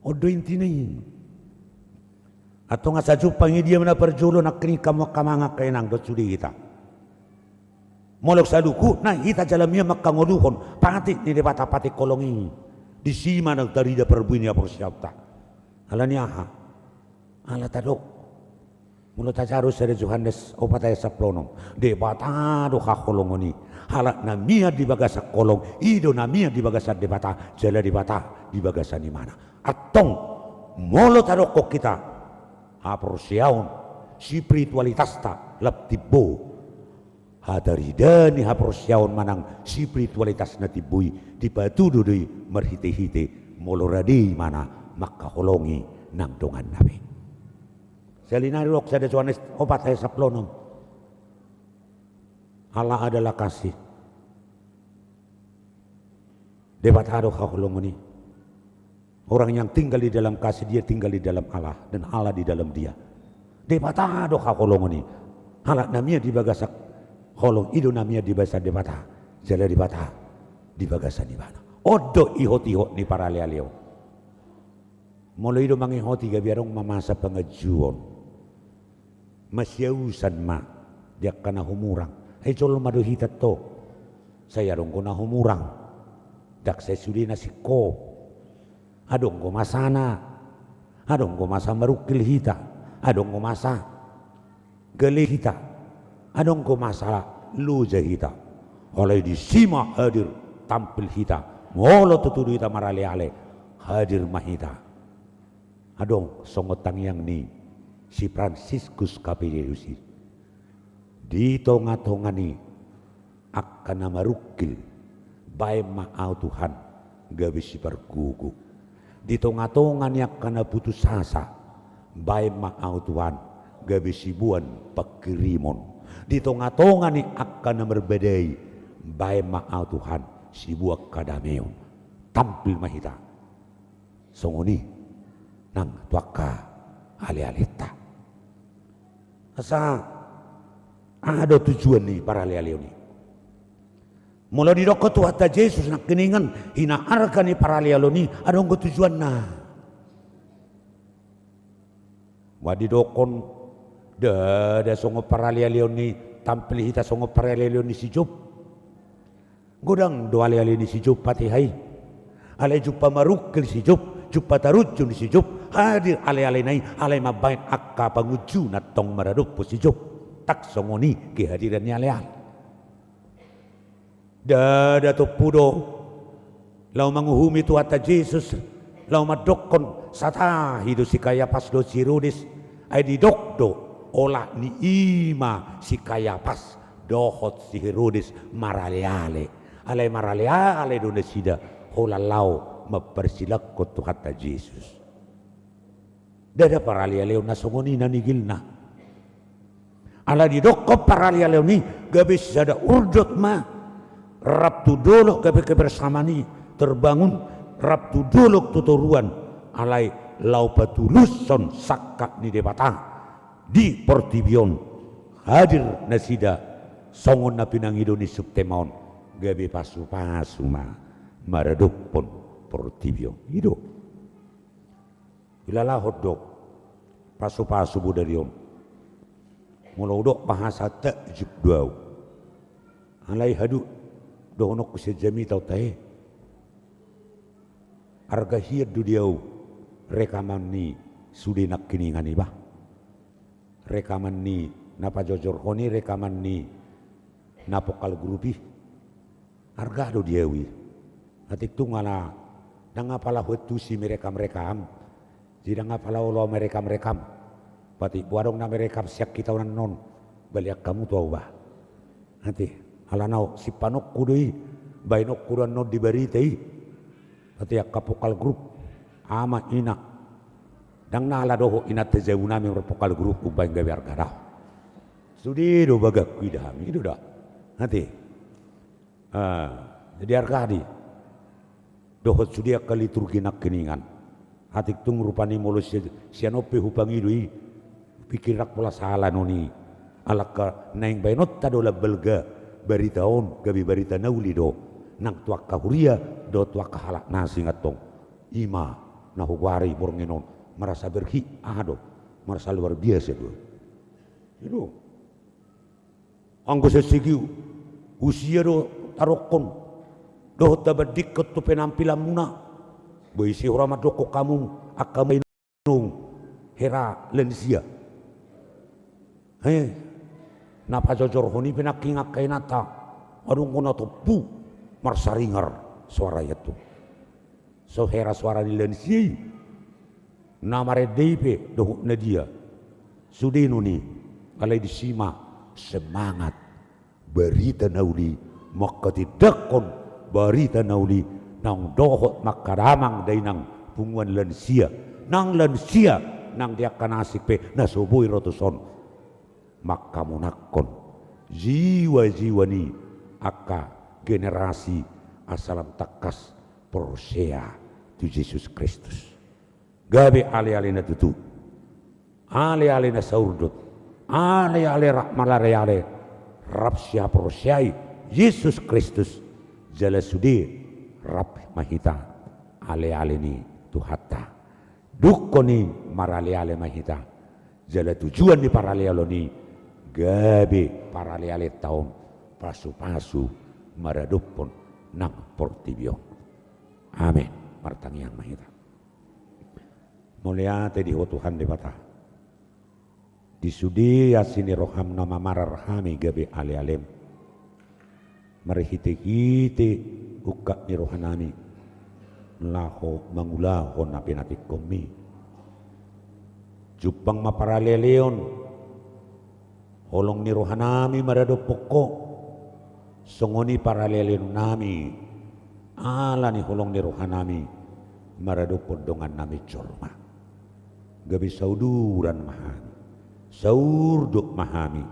On do intina i. Antong asa jumpang i, dia ma na parjolo nangkining hamu angka amang, angka inang dohot sude hita. Molo saluhutna hita jala mian mangkangoluhon patik ni Debata, patik holong i, disi ma na tarida parbue ni haporseaonta. Alani aha? Ala tadok, molo tajaha do sada Johannes opat ayat sampulu onom, Debata do haholongon i. Halak na mian di bagasan holong, i do na mian di bagasan Debata, jala Debata di bagasan ibana. Antong, molo tadokkon hita haporseaon, spiritualitasta lam timbo, hatarida ni haporseaon manang spiritualitas na timbo i dipatudu do i marhite-hite molo rade ibana mangkaholongi nang donganna be. Sahali nari, didok sada Johannes opat ayat sampulu onom, Allah adalah kasih. Debata do haholongon i. Orang yang tinggal di dalam kasih, dia tinggal di dalam Allah, dan Allah di dalam dia. Debata do haholongon i. Halak na mian di bagasan holong, i do na mian di bagasan Debata, jala Debata di bagasan ibana. On do ihot-ihot ni parale-ale on. Molo i do mangihoti, gabe adong ma masa panganjuon. Masiausan ma di angka na humurang. Ai jolma do hita, antong. Sai adong do na humurang. Ndang sai sude na singkop. Adong do masana. Adong do masa marungkil hita. Adong do masa gale hita. Adong do masa loja hita. Alai disi ma hadir tampil hita. Molo tutu do hita marale-ale, hadir ma hita. Adong songon tangiang ni si Fransiskus Kapedeus i. Di tonga-tonga ni Angka na marungkil, baen ma ahu Tuhan gabe sipargogo. Di tonga-tonga ni angka na putus asa, baen ma ahu Tuhan gabe siboan pangkirimon. Di tonga-tonga ni angka na marbadai, baen ma ahu Tuhan siboan hadameon. Tampil ma hita songon i nang tu angka ale-alenta. Asa aha do tujuan ni parale-aleon i? Molo didokkon Tuhanta Jesus nangkiningan, hinaarga ni parale-aleon i adong do tujuanna. Ba didokkon, ndada songon parale-aleon ni, tampil hita songon parale-aleon ni si Job. Godang do ale-ale ni si Job, ate, hai. Alai jumpa marungkil si Job, jumpa tarunjun si Job, hadir ale-alena i, alai mambaen angka pangunjunan tong maradophon si Job. Ndang songon i kehadiran ni ale-ale. Ndada tompu do laho manguhumi Tuhanta Jesus, laho mandokkon, satahi do si Kayapas dohot si Herodes. Ai didok do, olat ni i ma si Kayapas dohot si Herodes marale-ale. Alai marale-ale do nasida holan laho mamparsilanghon Tuhanta Jesus. Ndada parale-aleon na songon i na nigilna. Ala didokkon parale-aleon i, gabe sada urdot ma, rap tu dolok, gabe kebersamaan i terbangun, rap tu dolok tu toruan, alai laho patulushon sangkap ni Debata di portibi on. Hadir nasida songon na pinangido ni Subtema on, gabe pasu-pasu ma maradophon portibi on. I do. Hulalahon do pasu-pasu bodari on. Molo hudok bahasa takjub do ahu. Alai haduan dohononku sian jamita on, tahe. Arga hian do di ahu rekaman ni sude nangkiningan i, bah. Rekaman ni na pajojorhon i, rekaman ni na pokal grup i. Arga do di ahu i. Atik tung ala ndang apala huantusi merekam-rekam. Jadi ndang apala olo merekam-rekam. Atik boha adong na merekam sian hita on annon, balian hamu tu ahu, bah. Ate, ala na simpanonku do i, baenonku do annon di barita i. Atik angka pokal grup, ama, ina. Ndang na ala dohot inanta jabu nami marpokal grup umbaen gabe arga, daong. Sude do bagangku i, da hami i do, da. Ate. Ah, jadi arga di dohot sude angka liturgi nangkiningan. Atik tung rupani molo si-, sian on pe hupangido i, pikir ndang pola sala non i. Alangka naeng baenonta do lam balga barita on, gabe barita na uli do nang tu angka huria dohot tu angka halak na asing antong. I ma na hugoari borngin on, merasa berhik, aha do, merasa luar biasa do. I do. Anggo sasigi usia do tadokkon dohot tabandingkon tu penampilanmuna, boi sihora mandokkon hamu angka main hera lansia. He, na pajojorhon i pe nangkin angka inanta, adong do na tompu marsaringar soara i antong. So hera soara ni lansia i. Na marende i pe dohot na dia, sude non i, alai disi ma semangat. Barita na uli manghatindanghon barita na uli, naung dohot manghadangi dainang punguan lansia, nang lansia nang di angka na asing pe na so boi ro tuson, manghamonanghon jiwa-jiwa ni angka generasi asa lam tangkas porsea tu Jesus Kristus. Gabe ale-ale na tutu, ale-ale na saurdot, ale-ale rap marale-ale, rap sihaporseai Jesus Kristus, jala sude rap ma hita ale-ale ni Tuhanta. Dungkon i marale-ale ma hita, jala tujuan ni parale-aleon i gabe parale-alenta on pasu-pasu maradophon nang portibi on. Amen. Martangiang ma hita. Mauliate di Ho Tuhan Debata, di sude asi ni roham na mamarar hami gabe ale-alem. Marhite-hite ungkap ni rohanami laho mangulahon na pinatikkonmi. Jumpang ma parale-aleon, holong ni rohanami maradophon Ho, Songon i paralelenonnami, ala ni holong ni rohanami maradophon dongannami jolma. Gabe sauduran ma hami, saurdot ma hami,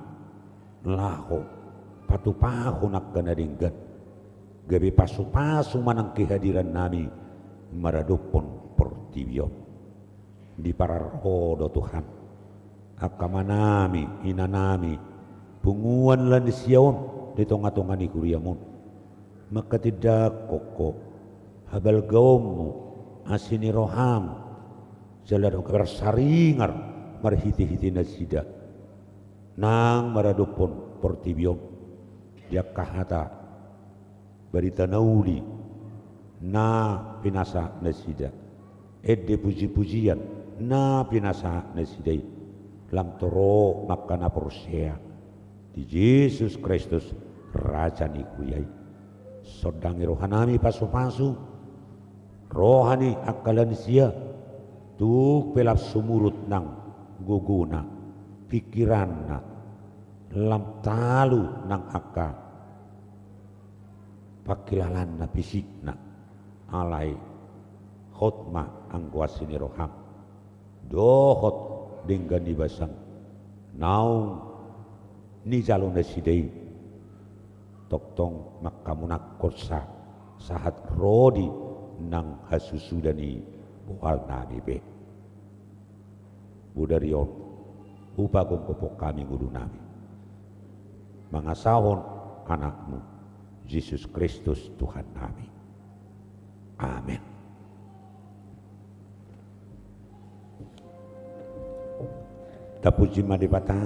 laho patupahon angka na denggan, gabe pasupasu ma nang kehadirannami maradophon portibi on. Diparar Ho do Tuhan angka amanami, inanami, punguan lansia on di tongatonga ni huriaM on. Manghatindanghon Ho habalgaonMu, asi ni rohaM, jala dong marsaringar marhitehite nasida nang maradophon portibi on di angka hata barita na uli na pinasahat nasida, ende pujipujian na pinasahat nasida i, lam torop ma angka na porsea di Jesus Kristus, Raja ni huria i. Sondangi rohanami pasupasu, roha ni angka lansia, tung pe lam sumurut nang gogona, pingkiranna, lam talu nang angka pangkilalaanna, fisikna, alai hot ma anggo asi ni rohaM dohot denggan ni basaM naung nijalo nasida i, tongtong manghamonanghon sa-, sahat ro di nang hasusuda ni bohalnami be. Bodari on, hupagomgophon hami ngolunami mangasahon AnakMu, Jesus Kristus Tuhannami. Amen. Tapuji ma Debata,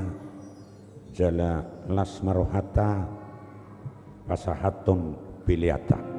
jala las ma rohanta pasahathon peleanta.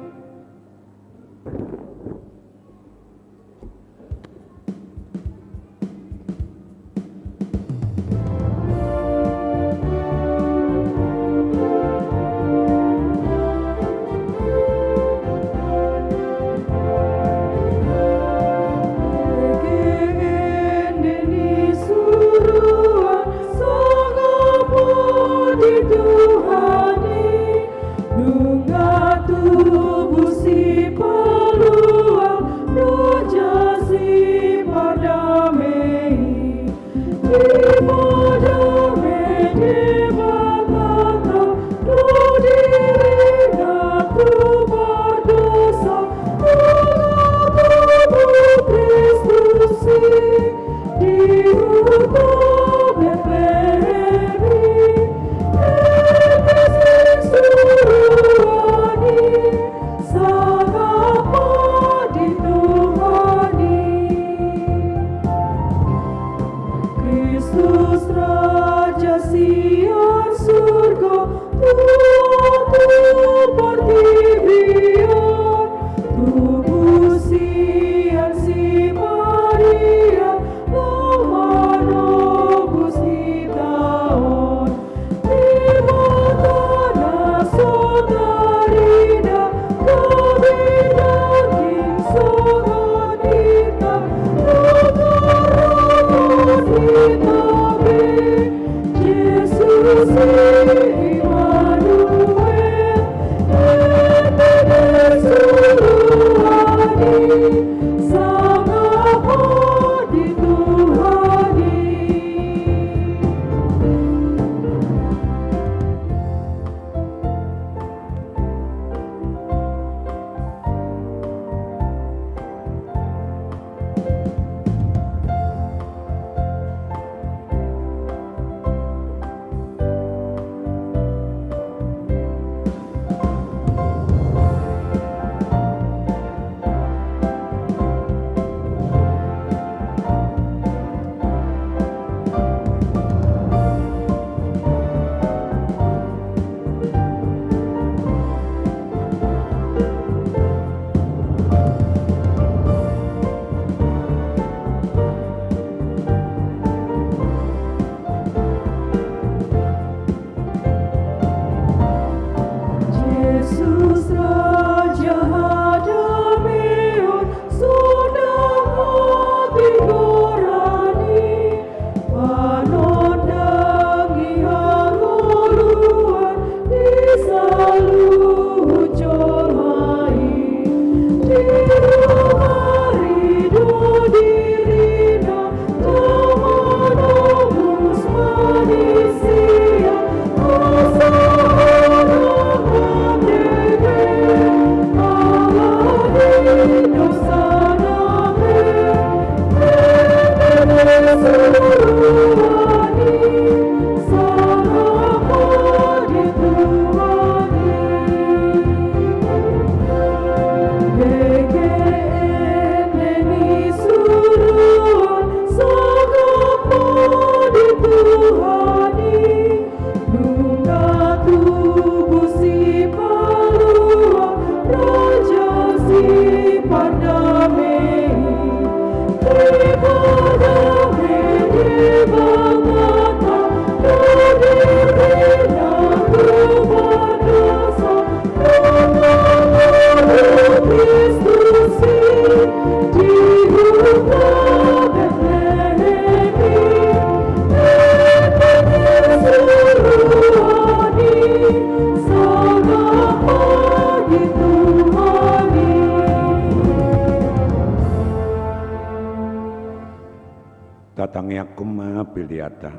Tangiangkon ma peleanta.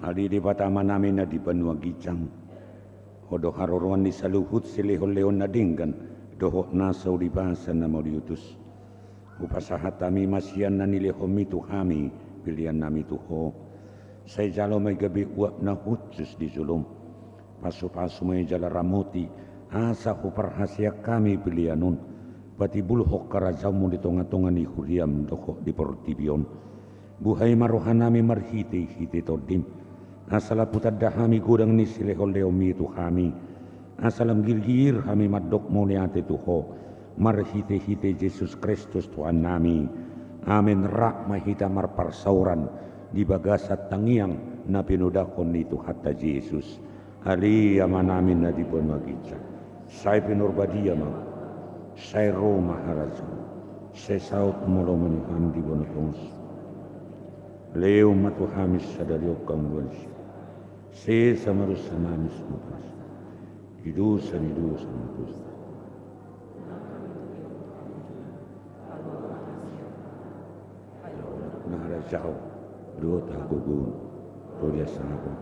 Ale Debata Amanami na di banua ginjang, Ho do haroroan ni saluhut silehonlehon na denggan dohot nasa ulibasa na mauliutus. Hupasahat hami ma sian na nilehonmi tu hami peleannami tu Ho. Sai jalo ma i gabe uap na hushus di jolom. Pasupasu ma i jala ramoti, asa huparhaseang hami pelean on patimbulhon harajaonmu di tongatonga ni huriam dohot di portibi on. Buhai ma rohanami marhitehite Tondim, asa lam hutanda hami godang ni silehonlehonmi tu hami, asa lam girgir hami mandok mauliate tu Ho marhitehite Jesus Kristus Tuhannami. Amen. Rap ma hita marparsaoran di bagasan tangiang na pinodahon ni Tuhanta Jesus. Ale Amanami na di banua ginjang, sai pinarbadia ma, sai ro ma harajaonmu, sai saut ma lomo ni roham di banua tonga on. Lehon ma tu hami sadari on hangoluan sian, sesa ma dosanami songon na di dosa ni dosa ni dosa. Na harajaon dohot hagogoon ro di hasangapon.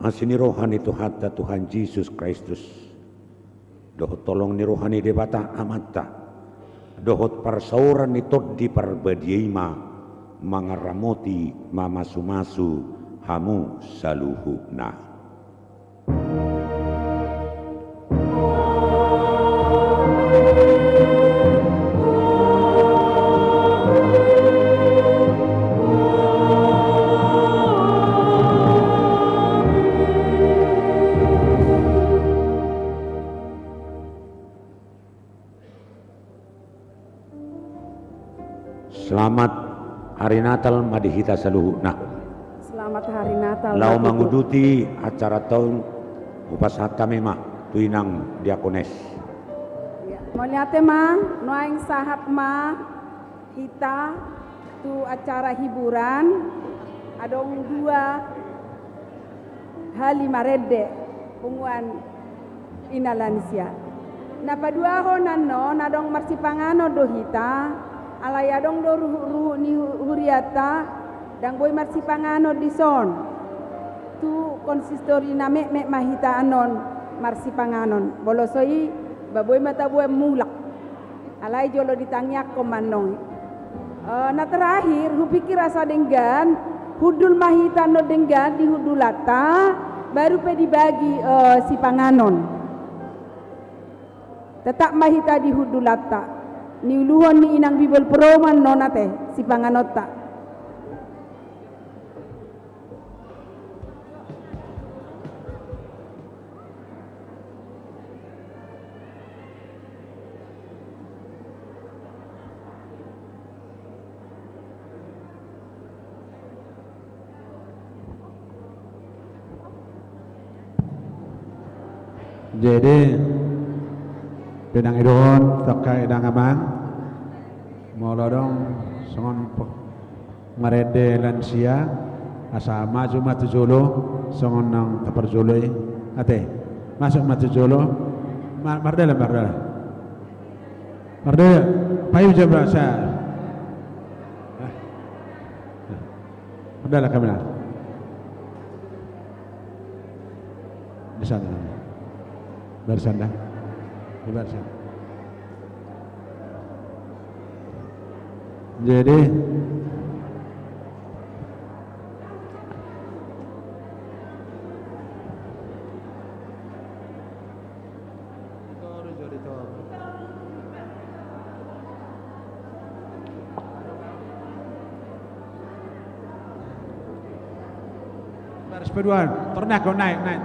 Asi ni roha ni Tuhanta Tuhan Jesus Kristus, dohot holong ni roha ni Debata Amanta, dohot parsaoran ni Tondi Parbadia i ma mangaramoti, mamasumasu hamu saluhutna. Selamat Hari Natal ma di hita saluhutna. Selamat Hari Natal. Laho manguduti acara on, hupasahat hami ma tu inang diakones. Ya, mauliate ma, nuaeng sahat ma hita tu acara hiburan, adong dua hali marende punguan ina lansia. Na paduahon annon adong marsipanganon do hita, alai adong do ruhutruhut ni hu-, hurianta, ndang boi marsipanganon dison. Tu konsistori na metmet ma hita annon marsipanganon. Molo so i, ba boi ma taboan mulak. Alai jolo ditangiangkon ma annon. Eh, na terakhir, hupikir asa denggan, hundul ma hita annon denggan di hundulanta, baru pe dibagi, eh, sipanganon. Tetap ma hita di hundulanta. Niuluhon ni inang Bibol Pro ma annon ate, sipanganonta. Jadi, pinangidohon, tongka inang amang, molo adong songon po-, marende lansia, asa maju ma tu jolo, songon naung taparjolo i. Ate, masuk ma tu jolo. Ma-, mardalan, mardalan. Mardalan, payu jam berapa? Mardalan kami lah. Di sana. Barisan dah. Di barisan. Jadi, Baris paduahon, tor naik, naik, naik.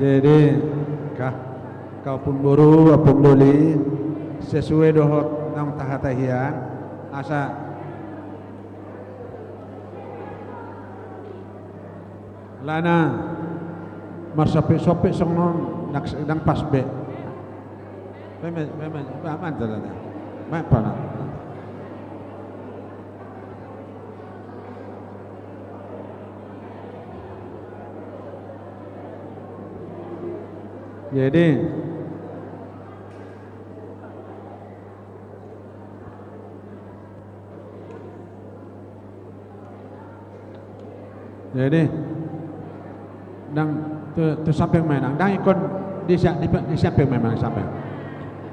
Jadi, ka, ka ompung boru, ompung doli, Sesuai dohot naung tahata hian, asa alana marsompit-sompit songon on ndang, ndang pas be. Baen ma, baen ma, baen ma, baen ma. Jadi, jadi, ndang tu, tu samping ma, ndang, ndang ingkon di sa-, di, di samping ma, samping.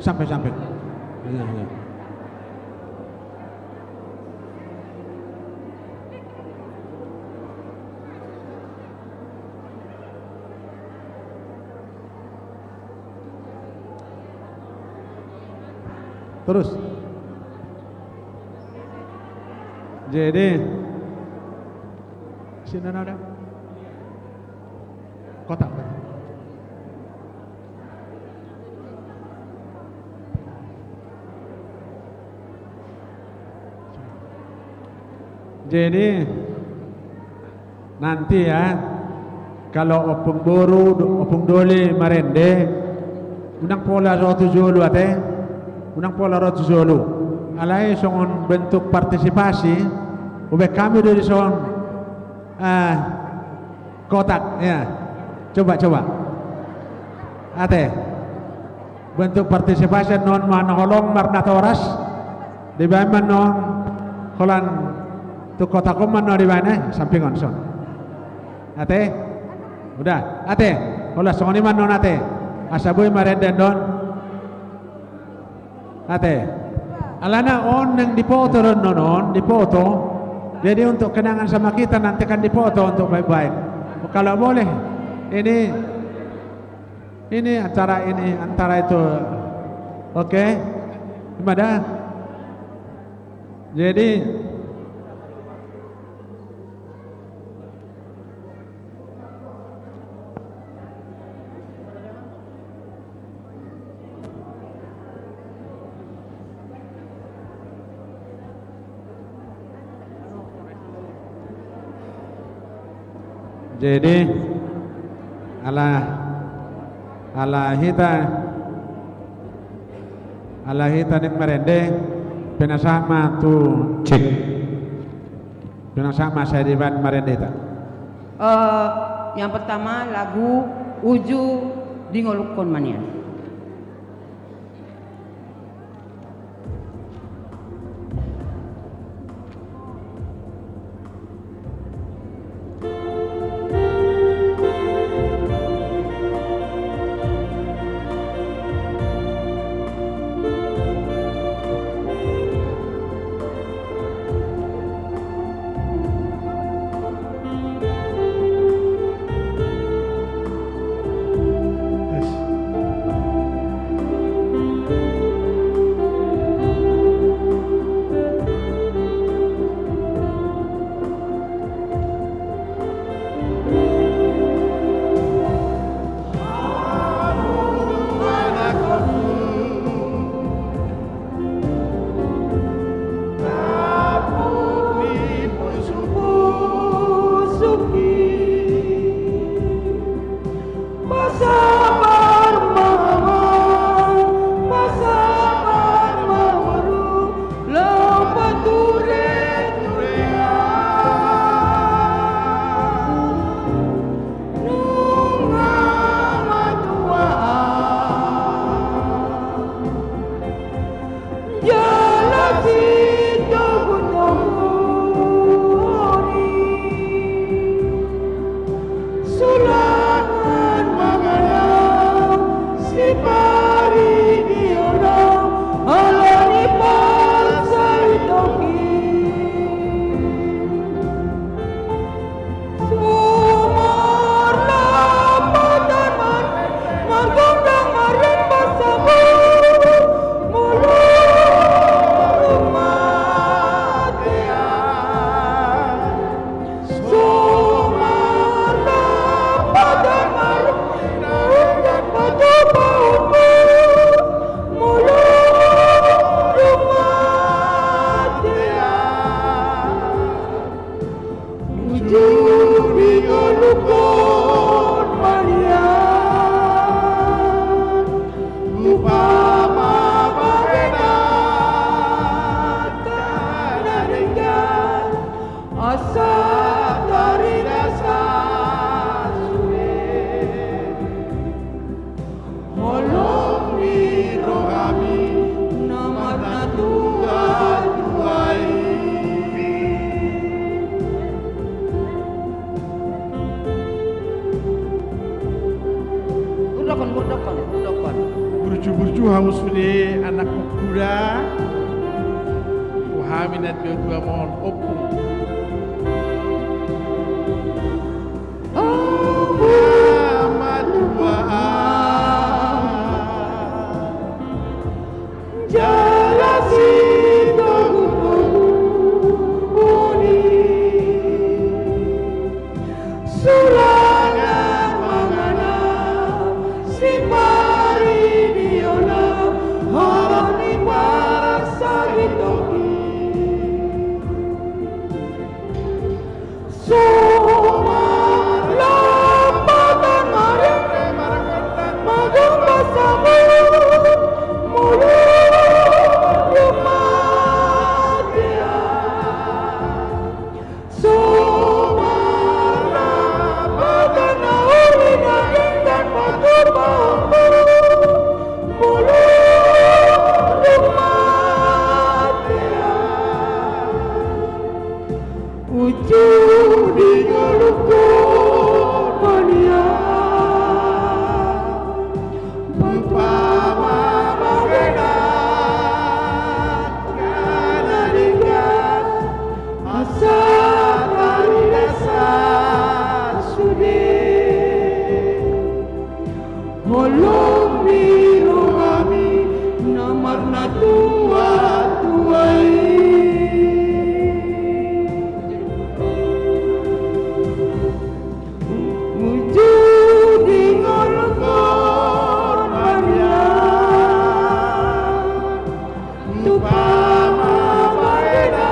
Samping, samping. Iya, iya. Terus. Jadi, sini ada kotak. Jadi, nanti ya, kalau ompung boru, do-, ompung doli marende, unang pola ro tu jolo ate, unang pola ro tu jolo. Alai songon bentuk partisipasi, ubaen hami do dison, eh, kotak, ya. Coba, coba. Ate. Bentuk partisipasi annon ma na holong marnatoras. Dibaen ma annon holan tu kotak on ma annon dibaen, eh, samping on son. Ate. Udah, ate. Holan songon i ma annon ate. Asa boi marende annon. Ate. Alana on naeng dipoto do annon on, dipoto. Jadi untuk kenangan sama kita nanti kan dipoto untuk baik-baik. Kalau boleh, ini, ini antara ini, antara itu. Oke? Ima da? Jadi, jadi, ala, ala hita, ala hita naeng marende, pinasahat ma tu, cek. Pinasahat ma sai dibaen marende hita. Eh, yang pertama lagu Uju Dingolukkon ma nian. Burju-burju hamu sude anak mangkuda, tu hami na tuatua ma on, ompung. Ompung ma tua. Jala sitogu-togu boni. Sulangan mangana sipari di ona, hara ni paras sagi toki. Sumarlambatan marende marangkandang magompa sabu mulu rumatea. Sumarlambatan na uli na indan patupa mulu rumatea. Ujung di ngolungku mania. Umpama bagena angka na denggan asa tarida sude. Holong ni rohami na marnatua-tua i. Ujung di ngolungku mania. Umpama bagena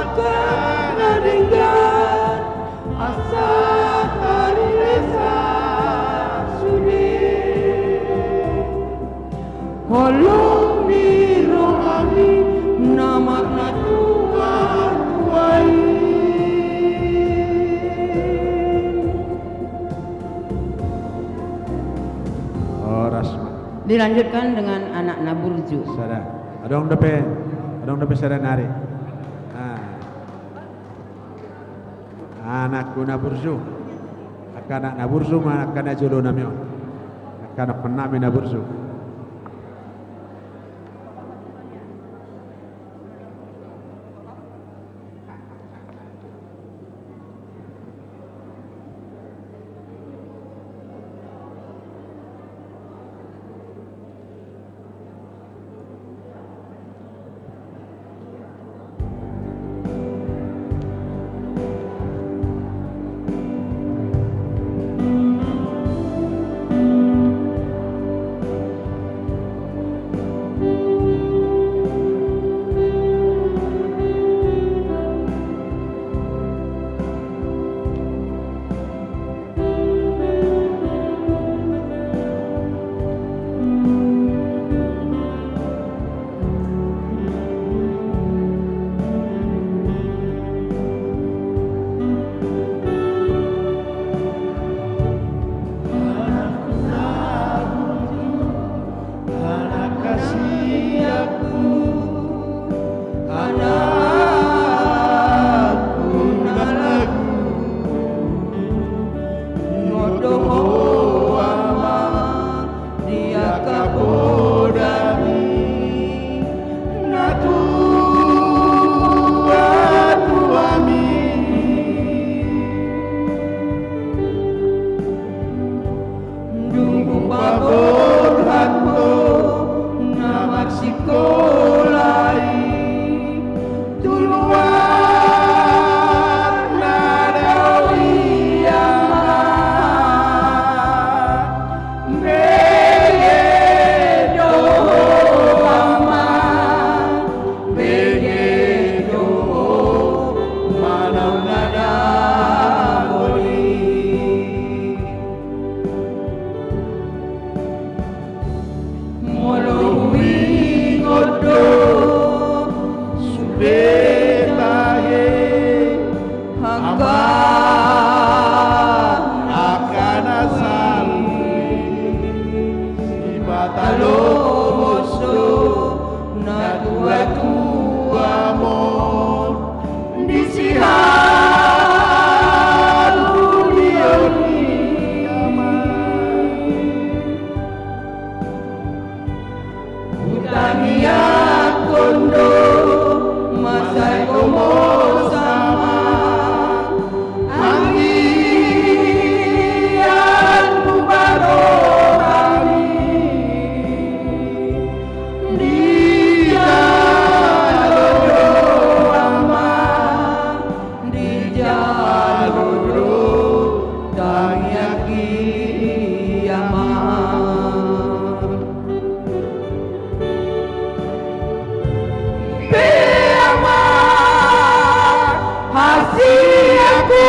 angka na denggan asa tarida sude. Holong ni rohami na marnatua-tua i. Horas ma. Dilanjutkan dengan anak na burju. Sada. Adong dope, adong dope sada nari. Ah. Anakku na burju. Angka anak na burju ma angka na jolo nami on. Angka anakkonnami na burju. Ia ki ama. Pe ama, hasianku,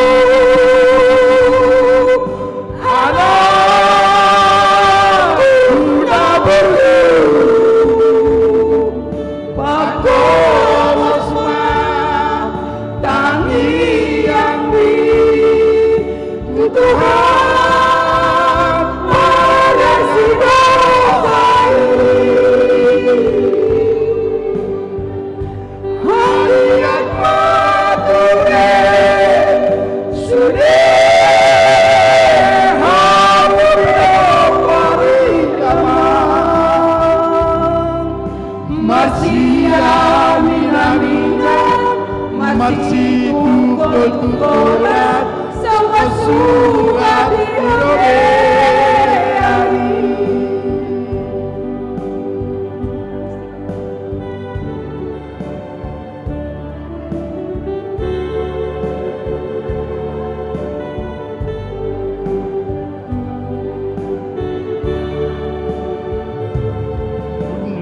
ala hula burju, pagomos ma tangiangmi tu Tuhan, pala sidohot i. Haliang ma ture sude hamu do parindaman. Marsiaminaminan, marsitungkoltungkolan, songon surat di robean i.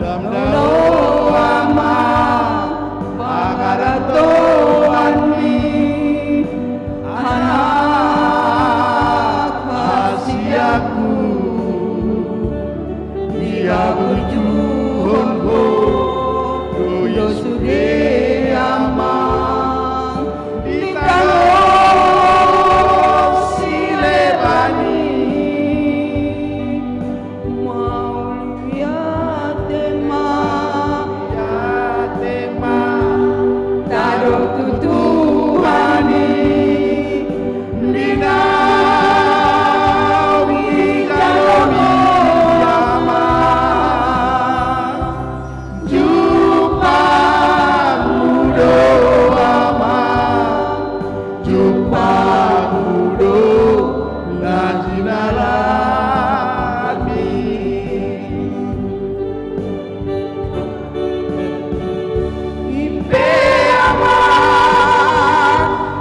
Lam dao ama pangarantoanmi, anak hasianku, dihaburjuhon ho do sude ama di tano sileban i. Mauliate ma, mauliate ma, tadok tu Tuhan i, di naung dijalo i ama. Jumpangmu do ama, jumpangmu do na jinalaanmi. I pe ama,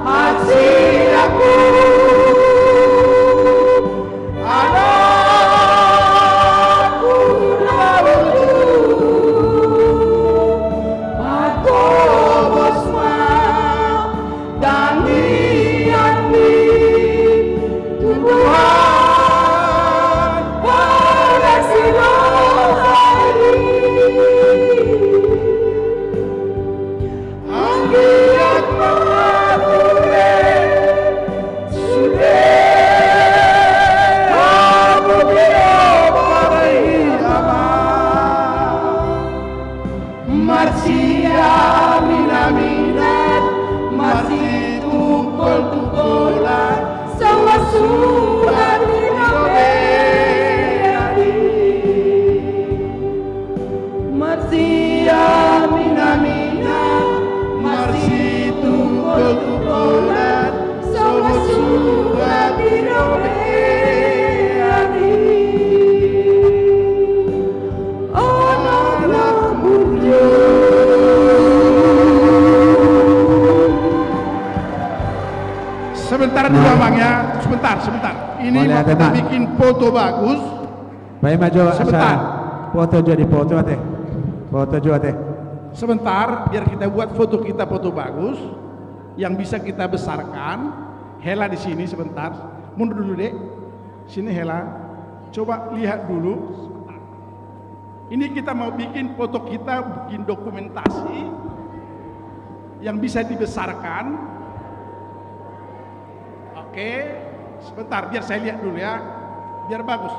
hasianku, anak hula burju, pagomos ma tangiangmi tu Tuhan, pala sidohot i. Anggiat ma ture sude hamu do parindaman. Marsiaminaminan, marsitungkoltungkolan, songon surat di robean i. Marsiaminaminan, marsitungkoltungkolan, songon surat di robean i. Anak burju. Sebentar dulu, Amang, ya. Sebentar, sebentar. Ini mau kita bikin foto bagus. Paima jo, sebentar. Foto jo, di foto ate. Foto jo ate. Sebentar, biar kita buat foto kita foto bagus, yang bisa kita besarkan. Hela di sini sebentar. Mundur dulu, Dek. Sini, Hela. Coba lihat dulu. Ini kita mau bikin foto kita, bikin dokumentasi yang bisa dibesarkan. Oke, sebentar, biar saya lihat dulu ya, biar bagus.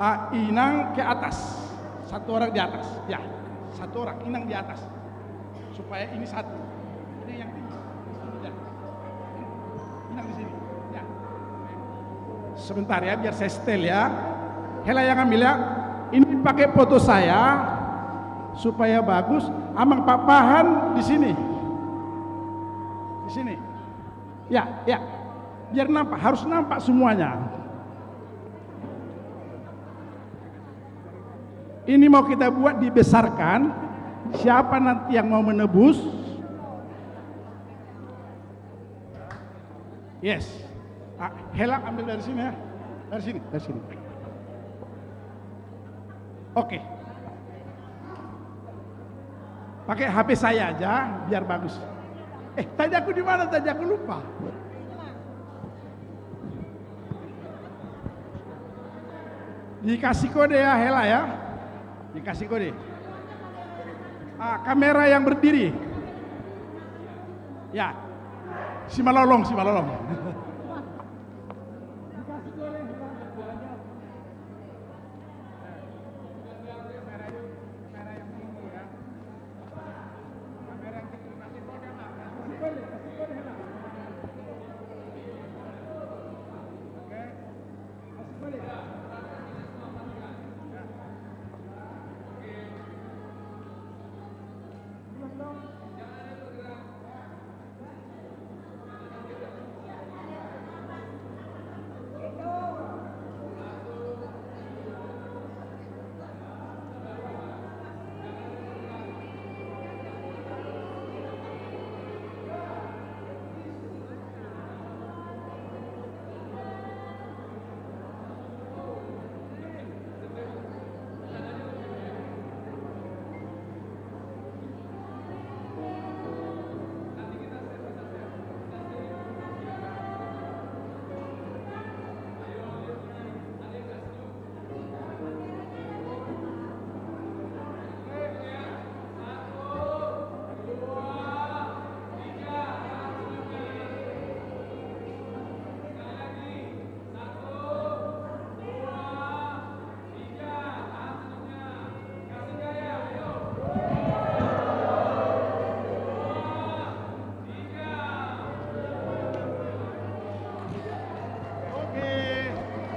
Ah, Inang ke atas, satu orang di atas, ya, satu orang, Inang di atas, supaya ini satu. Ini yang tinggi. Ya. Inang di sini. Ya. Sebentar ya, biar saya setel ya. Hela yang ambil ya. Ini pakai foto saya supaya bagus. Amang Papahan di sini. Di sini. Ya, ya. Biar nampak, harus nampak semuanya. Ini mau kita buat dibesarkan. Siapa nanti yang mau menebus? Yes. Ah, hela ambil dari sini ya. Dari sini, dari sini. Oke. Pakai H P saya aja, biar bagus. Eh, tadi aku di mana? Tadi aku lupa. Dikasih kode ya, hela ya. Dikasih kode. Ah, kamera yang berdiri. Ya. Simalolong, Simalolong.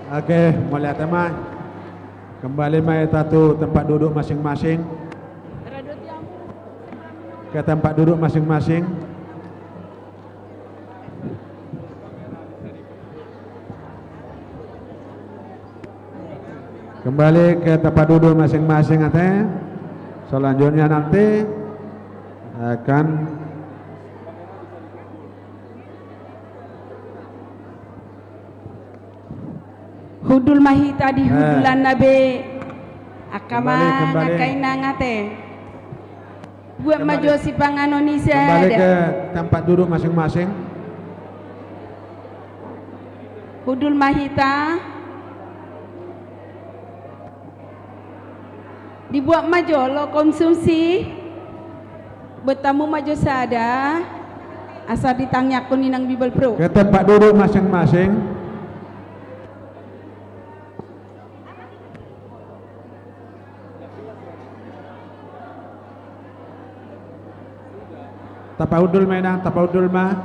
Oke, mauliate ma. Kembali ma hita tu tempat duduk masing-masing. Ke tempat duduk masing-masing. Kembali ke tempat duduk masing-masing, ate. Selanjutnya nanti akan hundul ma hita di hundulanna be. Angka amang, angka inang, ate. Buat ma jo sipanganon i sada. Kembali ke tempat duduk masing-masing. Hundul ma hita. Dibuat ma jolo konsumsi. Buat hamu ma jo sada. Asa ditangiangkon inang Bibelvrouw. Ke tempat duduk masing-masing. Tapahundul ma, inang, tapahundul ma.